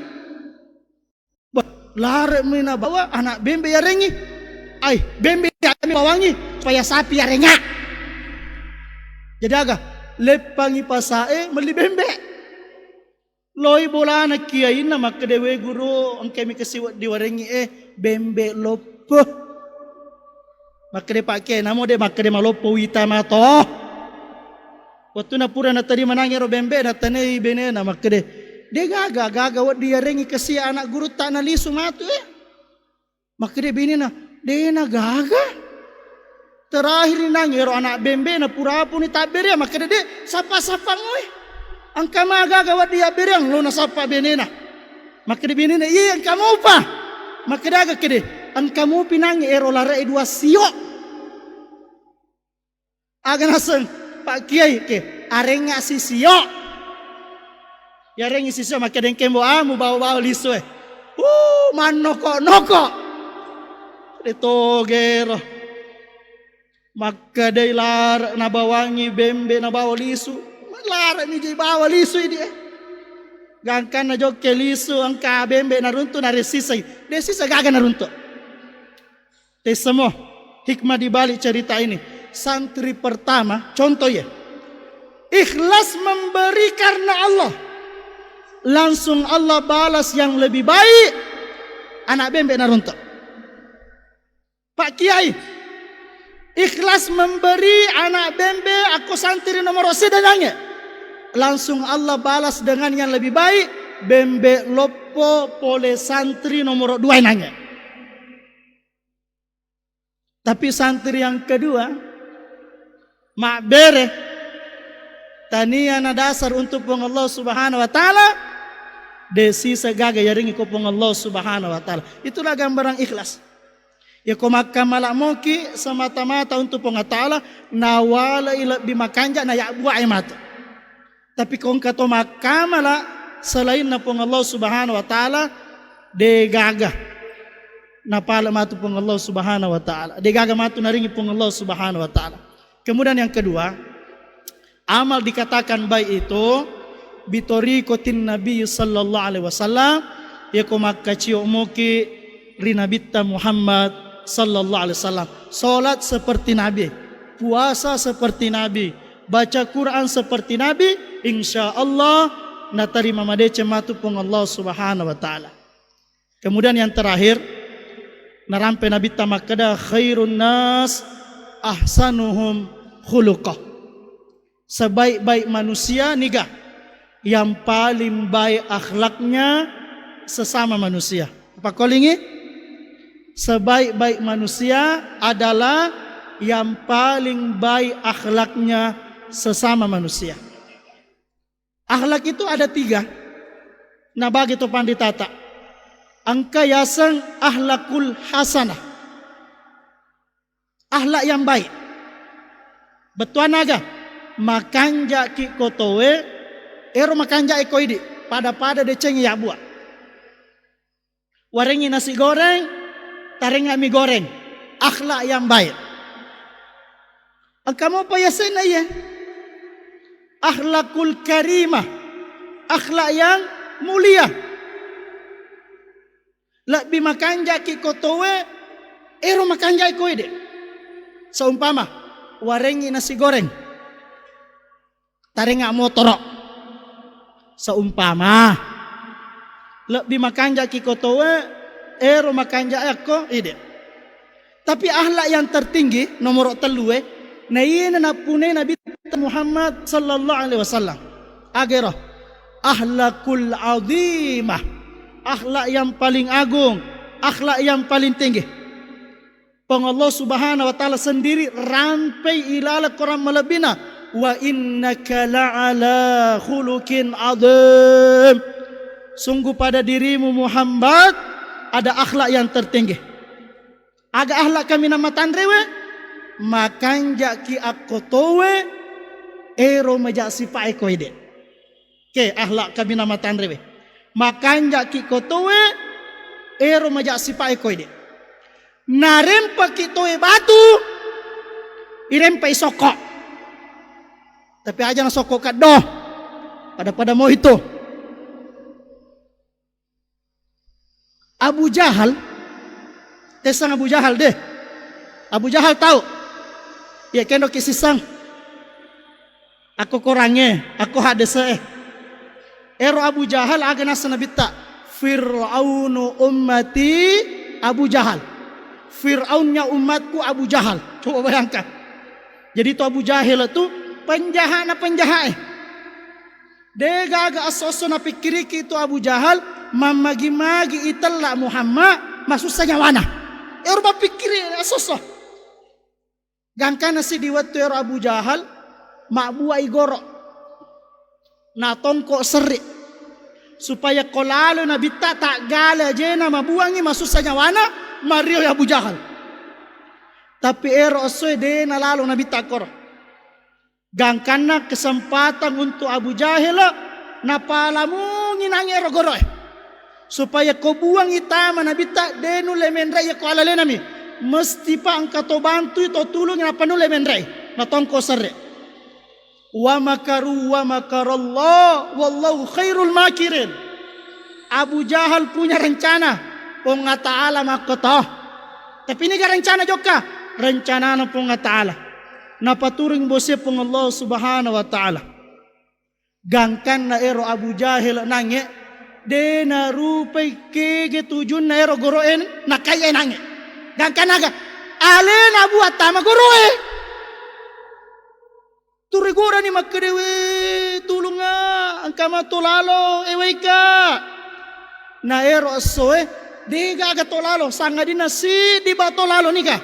Ba-, laremi nabawa anak bembe yarengi. Ai, bembe yarengi bawangi supaya sapi yarenga. Jadi aga? Leppangi pasae melli bembe. Loi bolana kiainna makkeda, "We guru, engkami kasi wedding warengi e, bembe loppo." Makkeda Pak Kiai, "Namo de makkeda maloppo wita mato." Wettuna pura naterima nangnge ro bembe, natanai benena makkeda, "De'gaga gaga wedding yarengi kasi anak gurutta nalisu matu e." Makkeda benena, "De'na gaga." Terakhir nang ero anak bembe na purapuni tabbere, makkeda, "De, sappa-sappa ngoe. Engka ma gaga wedding yabbereang." Lo nasappa benena. Makkeda benena, "Iya, engka mopa." Makkeda, "Aga kede?" "Engka mopi nang ero lare dua sio." Aga naseng, Pak Kiai ke, "Arenga sisio." Yarengi sisio, makkeda, "Engkembo a, mubawa-bawa lisu e." Uh, mannoko-noko. De togero. Makkedai lare nabawangi bembe nabawa lisu. Lare mi je bawa lisu idi e. Gangkanna jokke lisu engka bembe naruntu naresisai. Desisa gaga naruntu. Tessemo hikmah di balik cerita ini. Santri pertama, contoh ya. Ikhlas memberi karena Allah. Langsung Allah balas yang lebih baik. Anak bembe naruntu. Pak Kiai, ikhlas memberi anak bembe akko santri nomoro sedda nangnge. Langsung Allah balas dengan yang lebih baik, bembe loppo pole santri nomoro dua nangnge. Tapi santri yang kedua, mabbere, tania na dasar untuk Puang Allah Subhanahu wa Ta'ala, desisa gaga yaringi ko Puang Allah Subhanahu wa Ta'ala. Itulah gambaran ikhlas. Yako makkamala moki semata-mata untuk Puang Allah Ta'ala, nawalai lebbi makanja na yabbuae matu. Tapi ko engka to makkamala selainna Puang Allah Subhanahu wa Ta'ala, degaga napala matu Puang Allah Subhanahu wa Ta'ala. Degaga matu naringi Puang Allah Subhanahu wa Ta'ala. Kemudian yang kedua, amal dikatakan baik itu bitorikotin Nabi sallallahu alaihi wasallam, yako makkacio moki ri Nabitta Muhammad sallallahu alaihi wasallam. Salat seperti Nabi, puasa seperti Nabi, baca Quran seperti Nabi, insya Allah natarima madeceng matu Puang Allah Subhanahu wa Ta'ala. Kemudian yang terakhir, narampe Nabitta makkeda, "Khairun nas ahsanuhum khuluqa." Sebaik-baik manusia niga? Yang paling baik akhlaknya sesama manusia. Apa kolingi? Sebaik-baik manusia adalah yang paling baik akhlaknya sesama manusia. Akhlak itu ada tiga. Nah, bagi to panditata. Engka yaseng akhlakul hasanah. Akhlak yang baik. Bettuanna aga? Makanjaki ko towe, ero makanjaki ko idi, pada-pada deceng yabbua. Warengi nasi goreng, tarenga mi goreng. Akhlak yang baik. Engka mopa yasenna iye? Akhlakul karimah. Akhlak yang mulia. Lebbi makanjaki ko towe, ero makanjaki ko ede. Seumpama, warengi nasi goreng, tarenga motoro. Seumpama, lebbi makanjaki ko towe, ero makanjaki ko ede. Tapi akhlak yang tertinggi, nomoro tellue, na iyena nappunai Nabi Muhammad sallallahu alaihi wasallam. Agero, akhlakul azimah, akhlak yang paling agung, akhlak yang paling tinggi. Puang Allah Subhanahu wa Ta'ala sendiri rampei ilalang Korang malebbina, "Wa innaka la'ala khuluqin azim." Sungguh pada dirimu Muhammad ada akhlak yang tertinggi. Aga akhlak kaminang matanrewe? Makanjaki akkotowe ero maja sipae koide. Ke akhlak kaminang matanrewe. Makanjaki kotowe ero maja sipae koide. Narempaki toe batu, irempai sokko. Tapi aja na sokko kaddo. Pada-pada mo itu. Abu Jahal, tessang Abu Jahal deh. Abu Jahal tau? Iya, kendoki sissang. Akko korangnge, akko haddese e. Ero Abu Jahal aga naseng Nabitta, "Fir'aunu ummati Abu Jahal." Fir'aunnya umatku Abu Jahal. Coba bayangkan. Jadi itu Abu Jahal itu penjahatna penjahat e. Degaga esso-esso napikkiriki itu Abu Jahal, mammagi-magi itella Muhammad, masussa nyawana. Ero bappikkiri esso-esso. Gangkana siddi wettu ero Abu Jahal, mabbuai goro. Natongko serri. Supaya ko lalo Nabitta taggala ajena mabuangi masussa nyawana, marioi Abu Jahal. Tapi ero essoe de nalalo Nabitta koro. Gangkanna kesempatan untuk Abu Jahil napalamungi nangnge ero goroe. Supaya ko buangi tama Nabitta, de nulle menrei ko alalenami. Mestipa engka to bantui, to tulungi, nappa nulle menrei. Natongko serre. Wa makaru wa makarallah wallahu khairul makirin. Abu Jahal punya rencana, Puang Allah Ta'ala makkoto. Tapi niga rencana jokka? Rencanana Puang Allah Ta'ala. Napaturung bose Puang Allah Subhanahu wa Ta'ala. Gangkanna ero Abu Jahil nangnge, de narupai kege tujunna ero goroe nakaiya nangnge. Gangkanna aga? Alena Abu attama goroe. Turegorani makkeda, "We, tulunga, engka mato lalo, ewaika." Na ero essoe, degaga to lalo, sangadinna siddi ba to lalo nika.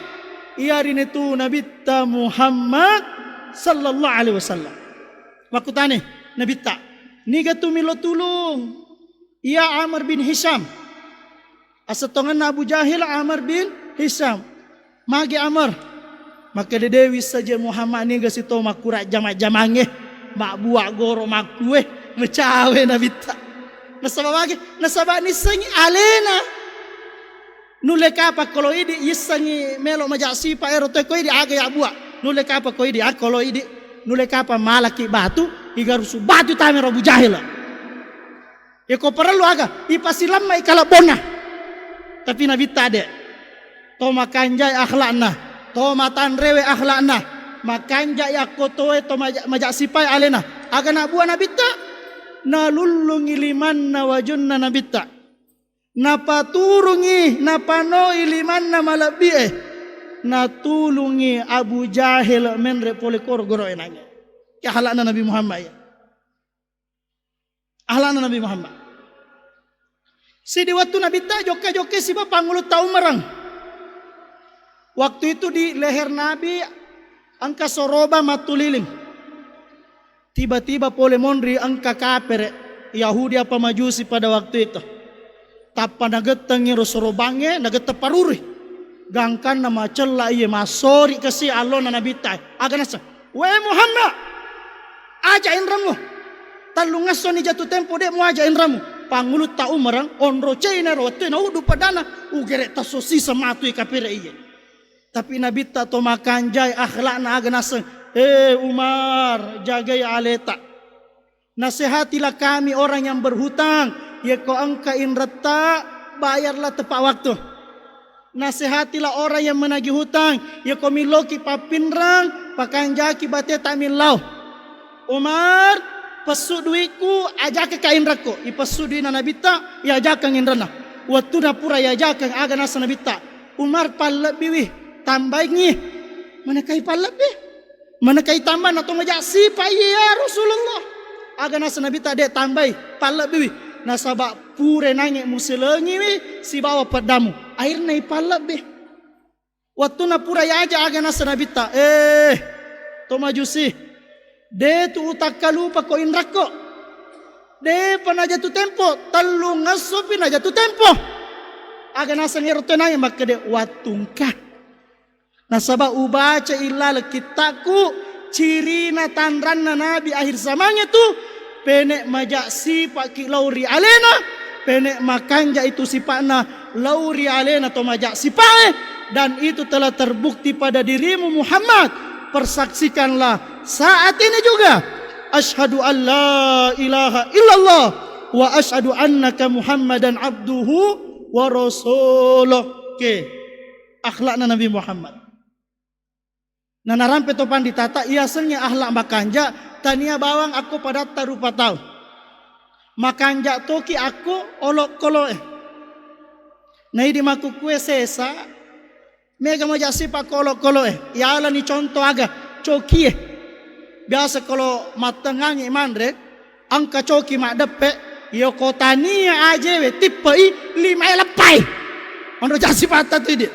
Iyarinitu Nabitta Muhammad sallallahu alaihi wasallam. Makkutani Nabitta, "Niga tu milo tulung?" Iya Amr bin Hisham. Asettongenna Abu Jahil Amr bin Hisham. Magi Amr? Makkeda, "De wissaje Muhammad niga sito makkura jama-jamangnge, mabbua goro makkue, mecawe Nabitta." Nasaba magi? Nasaba nissengi alena. Nulle kapa kolo idi, yissengi melo maja sipa ero te ko idi aga yabbua. Nulle kapa ko idi, ah, kolo idi. Nulle kapa malaki batu, igarusu batu tamero Abu Jahil. Iyako parellu aga, ipasilammai kalebbonna. Tapi Nabitta de. To makanjai akhlakna, to matanrewe akhlakna, makanjai akkotoe, to maja-, maja sipai alena. Aga nabbua Nabitta? Nalullungi limanna wajunna Nabitta. Napaturungi, napanoi limanna malebbi'e. Natulungi Abu Jahil menre pole koro goroe nangnge. Ke akhlakna Nabi Muhammad ya. Akhlakna Nabi Muhammad. Sidi wettu Nabitta jokka-jokka siba pangulutta umareng. Waktu itu di leher Nabi engka soroba mattuliling. Tiba-tiba pole monri engka kapere, Yahudi apa Majusi pada waktu itu. Tappa nagettengngi ro sorobangnge, nagetteng paruri. Gangkanna macella iye, massori kasi allona Nabitta. Aga naseng, "We Muhammad, aja inremmu. Tellungessoni jatu tempo de muaja inremmu." Pangulutta umareng, onro ceina ro wettu nauddu padana, ugere tasso sisa matui kapere iye. Tapi Nabitta to makanjai akhlakna, aga naseng, "Eh Umar, jagai aleta. Nasehatilah kami orang yang berhutang, yeko engka inretta, bayarlah tepat waktu. Nasehatilah orang yang menagih hutang, yeko milloki pappinrang, pakanjaki bateta millau." Umar, pessu duitku, ajakka inrakko. Ipessu duitna Nabitta, iajakang inranna. Wettuna pura iajakang, aga naseng Nabitta, "Umar, pallebbiwi, tambaingngi." Manekai pallebbi? Manekai tambah na to maja sipa iya, ya Rasulullah? Aga naseng Nabitta, de' tambai, pallebbiwi. Nasaba' pura nange' musilengiwi sibawa peddamu. Akhirna ipallebbi. Wettunna pura yaja, aga naseng Nabitta, eh, to Majusi, de' tu utakkalupa ko inrakko. De'pa najatu tempo, tellung essopi najatu tempo. Aga naseng ero to nange' makkeda, wattungka. Nasaba' ubaca illaleng kitta'ku, cirina tanranna nabi akhir zamangnge tu, pene' maja' sipa'ki lao ri alena, pene' makanja' itu sipa'na lao ri alena to maja' sipa'e, dan itu telah terbukti pada dirimu Muhammad. Persaksikanlah saat ini juga. Asyhadu an la ilaha illallah wa asyhadu annaka Muhammadan abduhu wa rasuluh. Oke. Akhlakna Nabi Muhammad. Na narampe to panditata, iyasengnge akhlak makanja', tania bawang akko padatta rupa tau. Makanja' toki akko olokolo'e. Na idi' makkukkue sesa, mega maja' sipa' ko olokolo'e. Iyalani conto aga, cokie. Biasa kalo mattengngangngi manre, engka coki maddeppe', iyo ko tania ajewe tippe'i, limae leppai. Onro ja' sipatta tu idi'.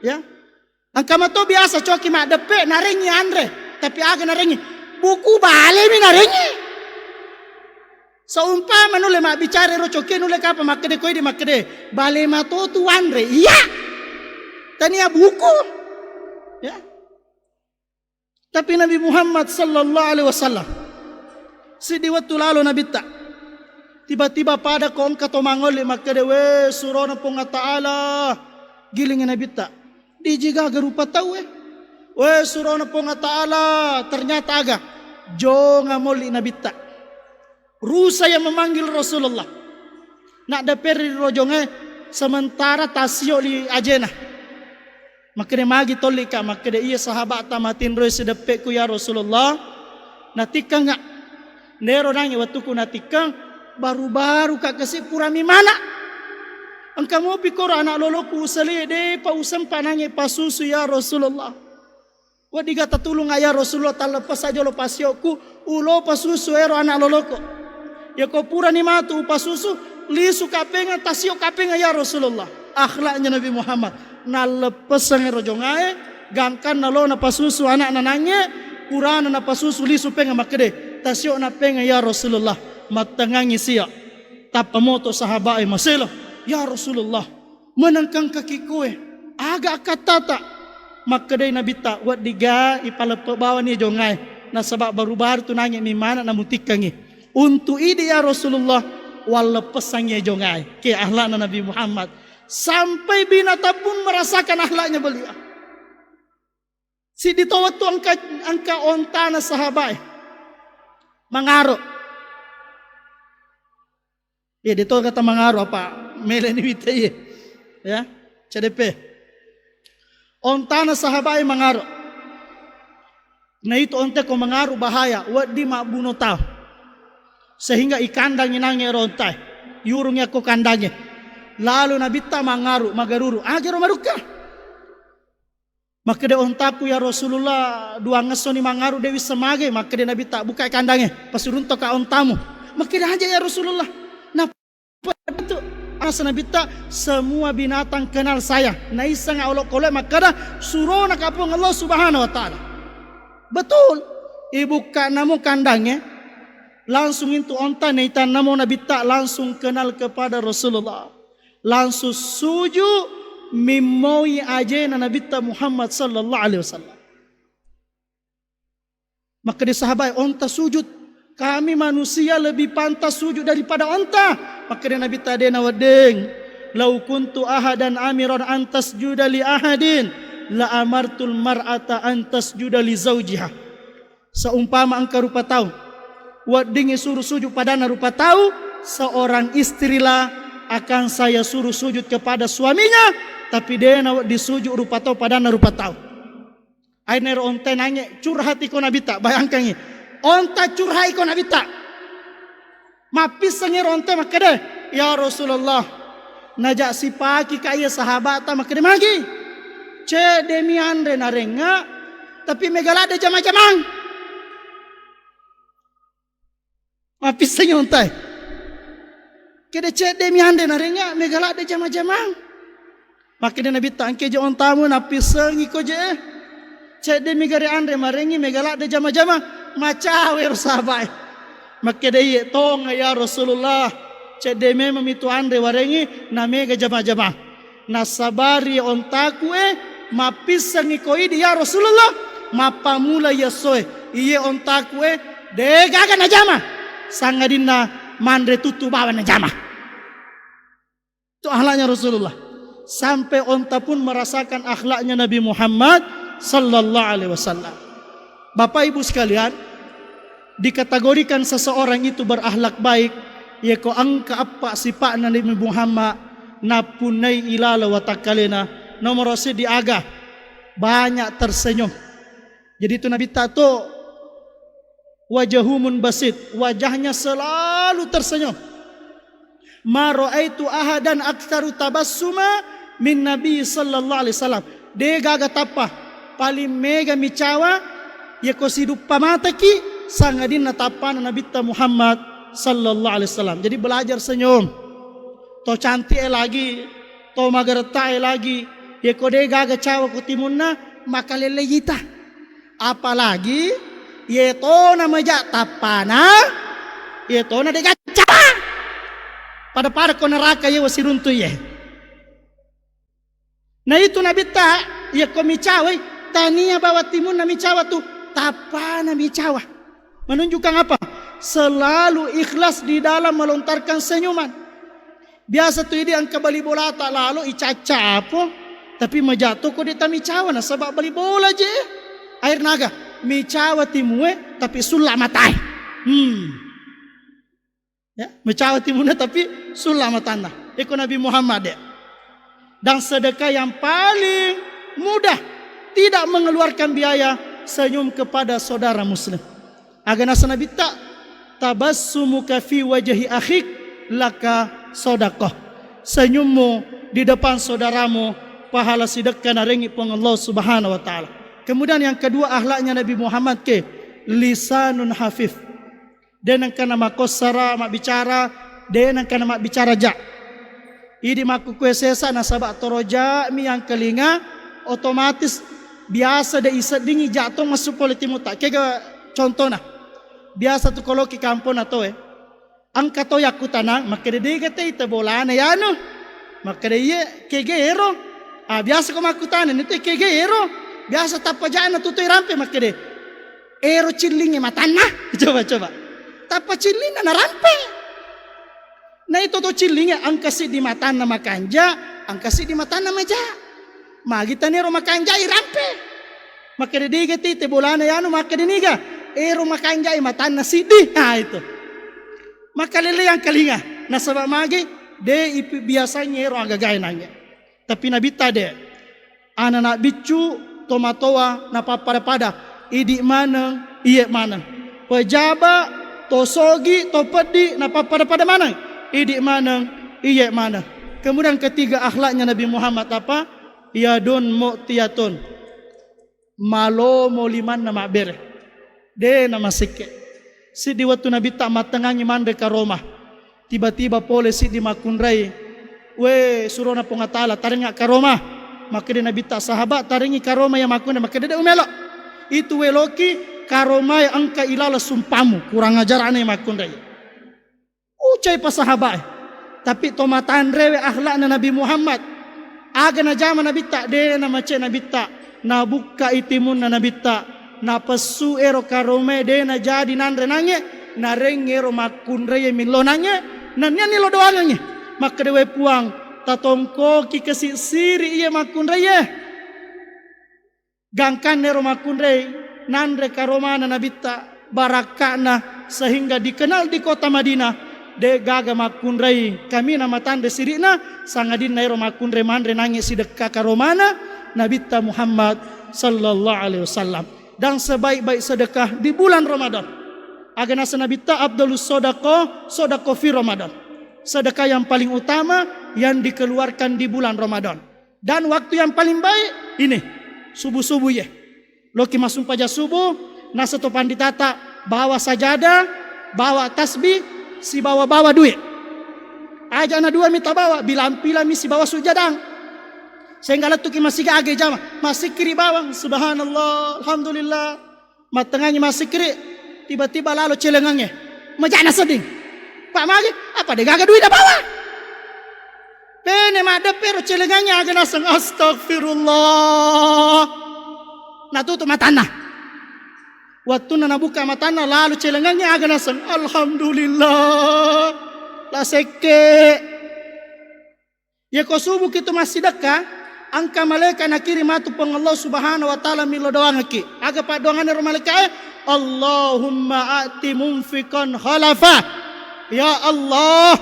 Ya. Engka mato biasa coki maddeppe', narengngi anre, tapi aga narengngi? Buku balemi narengngi. Seumpama nulle mabbicara ero cokie, nulle kapa makkede, ko idi' makkede, bale mato tu wanre. Iya. Tania buku. Ya. Tapi Nabi Muhammad sallallahu alaihi wasallam, siddi wettu lalo Nabitta. Tiba-tiba pada ko engka to mangolli makkede, "We, surona Puang Allah Ta'ala." Gilingi Nabitta. Diji gaga rupa tauwe. "We, surona Puang Allah Ta'ala." Ternyata aga? Jonga molli Nabitta. Rusa yang memanggil Rasulullah. Naddepperi ri rojongnge sementara tasio' li ajena. Makkede, "Magi tolli ka?" Makkede, "Iya sahaba'ta matinroi sideppe'ku ya Rasulullah. Natikkengnga." Nero nangi wettuku natikkeng, baru-baru ka kasi purami mana. "Engka mopi koro ana' loloku usalie, de'pa usempa nangi pasusu ya Rasulullah." "Weddiga tatulungnga ya Rasulullah, talleppessa jolo pasio'ku, ulo pasusu ero ana' loloko. Yako purani matu upasusu, lisu kapengeng, tasio kapengeng ya Rasulullah." Akhlaknya Nabi Muhammad. Nalleppesseng ero jongae, gangkanna lo napasusu ana'na nange, purana napasusu lisu pengeng makkede, "Tasio na pengeng ya Rasulullah." Mattengngangi sio. Tappa moto sahaba'e maselo, "Ya Rasulullah, menengkang kakikoe, aga akkattata?" Makkedai Nabitta, "Weddiga ipaleppe bawani jongae, nasaba baru-baru tu nange mimana namutikkangi. Untuk idi ya Rasulullah, walleppessangi jongae." Ke akhlakna Nabi Muhammad. Sampai binatang pun merasakan akhlaknya beliau. Siddi to wettu engka, engka ontana sahabae mangaro. Iya, de to kata mangaro, apa mele ni wita iye. Ya, C D P. Ontana sahabae mangaro. Na itu onta ko mangaro bahaya, wedding mabbuno tau. Sehingga ikandangi nange ero ontae. Yurungi akko kandange. Lalu Nabitta mangaro, magaruru. Agero marukka. Makkeda, "Ontaku ya Rasulullah, duangesso ni mangaru, de wisseng mage." Makkeda Nabitta, "Bukai kandange, pasiruntoka ontamu." Makkeda, "Aja ya Rasulullah." Nappa itu asa Nabitta, "Semua binatang kenal saya." Naisseng olokoloe makkeda, "Surona ka Puang Allah Subhanahu wa Ta'ala." Betul. Ibukka namo kandange, langsung itu onta, naitan namo Nabitta, langsung kenal kepada Rasulullah. Langsung suju mimmoi ajena Nabitta Muhammad sallallahu alaihi wasallam. Makkeda sahabat, "Onta sujud, kami manusia lebih pantas sujud daripada onta." Makkeda Nabitta, "De nawedding, lau kuntu ahadan amiran an tasjuda li ahadin, la amartul mar'ata an tasjuda li zaujiha." Seumpama engka rupa tau weddingngi suruh sujud padanna rupa tau, seorang istrilah akan saya suruh sujud kepada suaminya, tapi de nawedding sujud rupa tau padanna rupa tau. Ainero onta nange curhat iko Nabitta, bayangkangi. Onta curhat iko Nabitta. Mappissengi ero onta makkeda, "Ya Rasulullah, naja sipaki ka iya sahabatta." Makkeda, "Magi?" "Cedde mi anre narengnga, tapi mega ladde jama-jamang." Mappissengngi ontae. Kede cedde mi anre narengngi mega ladde jama-jamang. Makkeda Nabitta, engke je ontamu, nappissengngi ko je. Cedde mi gare anre marengngi mega ladde jama-jamang. Macawe ro sahabae. Makkeda, iye tonga ya Rasulullah. Cedde memang mi tu anre warengngi na mega jama-jamang. Nasabari ontaku e, mappissengngi ko idi ya Rasulullah, mappamula iya essoe. Iye ontaku e, de gaga najama, sangadinna manre tuttu bawang najama. Itu akhlaknya Rasulullah. Sampai onta pun merasakan akhlaknya Nabi Muhammad sallallahu alaihi wasallam. Bapak Ibu sekalian, dikategorikan seseorang itu berakhlak baik, yeko engka eppa sipa'na Nabi Muhammad nappunnai ilala watakkalena. Nomoro seddi aga, banyak tersenyum. Jadi itu Nabitta tu wajahumun basit, wajahnya selalu tersenyum. Ma raaitu ahadan aktsaru tabassuma min Nabi sallallahu alaihi wasallam. De gaga tappa paling mega micawa, yeko siduppa mataki, sangadinna tappana Nabitta Muhammad sallallahu alaihi wasallam. Jadi belajar senyum. To cantik e lagi, to magaretta e lagi, yeko de gaga cawa ko timunna, makalelle ita. Apalagi yetona maja tappana, yetona de gaga cawa. Pada-pada ko neraka ye wasiruntu ye. Na itu Nabitta, yeko micawai, tania bawa timunna micawa tu, tappana micawa. Menunjukkan apa? Selalu ikhlas di dalam melontarkan senyuman. Biasa tu idi engka bali bolata lalo icacca apo, tapi maja to ko de tamicawa nasaba bali bola je. Air naga, micawa timue tapi sulla matae. Hmm. Ya, mecawa timunna tapi sulla matanna. Iko Nabi Muhammad ya. Dan sedekah yang paling mudah, tidak mengeluarkan biaya, senyum kepada saudara muslim. Aga nasa Nabitta, tabassumuka fi wajhi akhik laka sadaqah. Senyummu di depan saudaramu pahala sidekka narengi Puang Allah Subhanahu wa Ta'ala. Kemudian yang kedua, akhlaknya Nabi Muhammad ke lisanun hafif. De nengka namakkossara mabbicara, de nengka namabbicara ja. Idi makkukue sesa nasaba toroja mi yangkalinga, otomatis biasa de iseddingi ja to massu pole timutta. Kega contona. Biasa tu koloki kampona toe. Engka to yakkutanang, makkeda dega te ita bolana yanu. Makkeda iye, kega ero. Ah, biasa ko makkutana ni te kega ero. Biasa tappa jana tu toi rampe makkeda. Ero cillingnge matanna? Coba, coba. Tappa cillinna narampe. Na ito to cillingnge engka siddi matanna makanja, engka siddi matanna maja. Magi tanero makanjai rampe. Makkeda dega tite bolana yanu makkeda niga. Ero makanjai matanna siddi. Nah, itu. Makaleleang kalinga. Nasaba magi de ipi biasangnge ero agagae nangnge. Tapi Nabitta de. Anana biccu, tomatoa, napappada-pada, idi maneng, iye maneng. Pejaba, to sogi, to peddi, napappada-pada maneng, idi maneng, iye maneng. Kemudian ketiga akhlaknya Nabi Muhammad apa? Yadun mu'tiyatun. Malomo limanna mabbere. De namasikke. Siddi wettu Nabitta mattengangi manre karoma. Tiba-tiba pole siddi makkunrai, "We, surona Puang Allah Taala, tarengnga karoma." Makkeda Nabitta, "Sahabat, tarengngi karoma ya makkunrai." Makkeda, "De umelo. Itu weloki karomae engka ilala sumpamu, kurang ajar ane makkunrai." Ucai pa sahabae. Tapi to matanrewe akhlakna Nabi Muhammad. Aga najama Nabitta, de namace Nabitta. Nabukkai timunna Nabitta, napessu ero karomae de najadi nanre nangnge, nareng ero makkunraie millo nangnge, nennia nilo doangengnge. Makkeda, "We Puang, tatongkoki kasi siri iye makkunraie." Gangkanna ero makkunrai nanre karomana Nabitta, barakka'na sehingga dikenal di kota Madinah, de gaga makkunrai kamina matanre siri'na, sangadinna ero makkunrai manre nangnge sidekka karomana Nabitta Muhammad sallallahu alaihi wasallam. Dan sebaik-baik sedekah di bulan Ramadan. Aga nasa Nabitta, "Afdalus sadaqah, sadaqah fi Ramadan." Sedekah yang paling utama yang dikeluarkan di bulan Ramadan. Dan waktu yang paling baik ini, subuh-subuh ye. Loki massumpaja subuh, nasa to panditata bawa sajada, Bawa tasbih, sibawa-bawa duit. Aja' na dua mi tabawa, bilang-pilami sibawa sujadang. Sehingga lettuki masiga aga jama, massikkiri bawang, subhanallah, alhamdulillah. Mattengngangi massikkiri, tiba-tiba lalo celengangnge. Maja'na sedding. Pak magi, apa de' gaga duit nabawa? Pene maddeppe ro celengangnge aga naseng, astagfirullah. Natutu matanna. Wattunna nabuka matanna, lalo celengangnge aga naseng, alhamdulillah. La sekke. Yako subuki tu massidekka, engka malaika nakirim matu Puang Allah Subhanahu wa Ta'ala millau doangekki. Aga paddoanganna ro malaikae? Allahumma a'ti munfiqan khalafa. Ya Allah,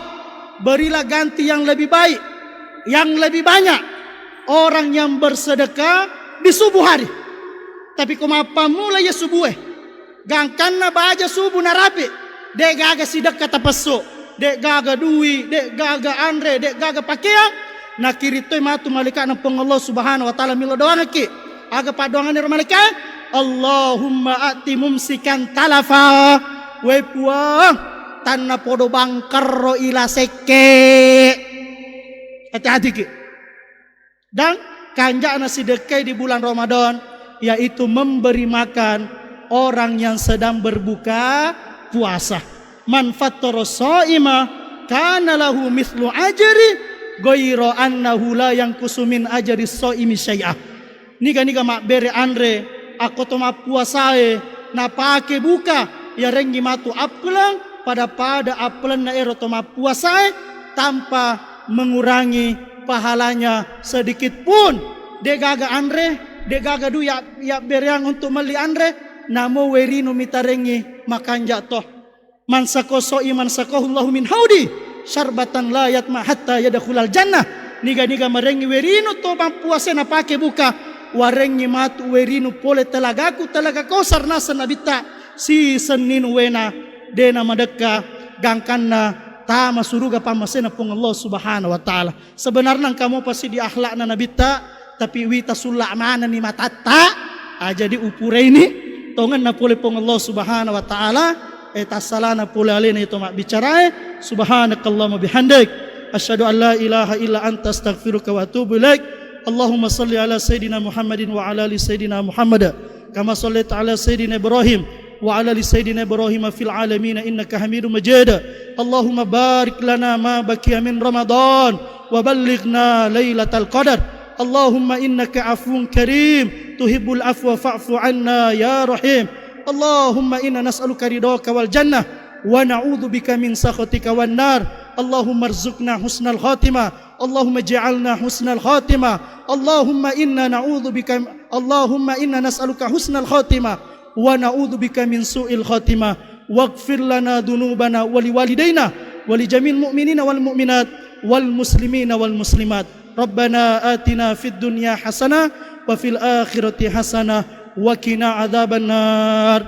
berilah ganti yang lebih baik, yang lebih banyak orang yang bersedekah di subuh hari. Tapi ko mappammula iya subue, gangkanna baja subuh narapi, de' gaga sidekka tapessu, de' gaga dui, de' gaga anre, de' gaga pakeang, nakirim toi matu malaika'na Puang Allah Subhanahu wa Ta'ala millau doangekki. Aga paddoanganna ro malaikae? Allahumma a'ti mumsikan talafa. We Puang, tanna podo bangkerro ila sekke. Hati-hatiki. Dan kanja'na sidekkai di bulan Ramadan, yaitu memberi makan orang yang sedang berbuka puasa. Man fattara shaima kana lahu mithlu ajri ghaira annahu la yanqusu min ajri shaimi syai'a. Niga-niga mabbere anre akko to mappuasae napake buka, yarengngi matu appeleng pada-pada appelenna ero to mappuasae tanpa mengurangi pahalanya sedikit pun. De' gaga anre, de' gaga dui ya, yabbereang untuk melli anre, namo werinu mitarengngi makanja' to. Man saqo sha'iman saqahullahu min haudi syarbatan la yadhma'u hatta yadkhulal jannah. Niga-niga marengngi werinu to mappuasae napake buka, warengngi matu werinu pole telagaku, telaga Kautsar naseng Nabitta, sisenninu wena, de' namadekka gangkanna tama suruga pammasena Puang Allah Subhanahu wa Ta'ala. Sebenarna engka mopa siddi akhlakna Nabitta, tapi wita sulla manenni matatta, ah, jadi upuraini tongenna pole Puang Allah Subhanahu wa Ta'ala, eh, tassalana pole alena itu mabbicarae. Subhanakallahumma bihamdik, asyhadu an la ilaha illa anta, astaghfiruka wa atubu ilaik. Allahumma salli ala Sayyidina Muhammadin wa ala ali Sayyidina Muhammad, kama sallaita ala Sayyidina Ibrahim wa ala ali Sayyidina Ibrahim fil alamin innaka Hamidum Majid. Allahumma barik lana ma baqiya min Ramadan wa ballighna lailatal qadar. Allahumma innaka afuwun karim tuhibbul afwa fa'fu anna ya rahim. Allahumma inna nas'aluka ridhaka wal jannah wa na'udzubika min sakhatika wan nar. Allahumma rzuqna husnal khatimah. Allahumma ij'alna husnal khatimah. Allahumma inna na'udzubika, Allahumma inna nas'aluka husnal khatimah wa na'udzubika min su'il khatimah. Waghfir lana dzunubana wa liwalidaina wa li jami'il mu'minina wal mu'minat wal muslimina wal muslimat. Rabbana atina fid dunya hasanah wa fil akhirati hasanah wa qina adzabannar.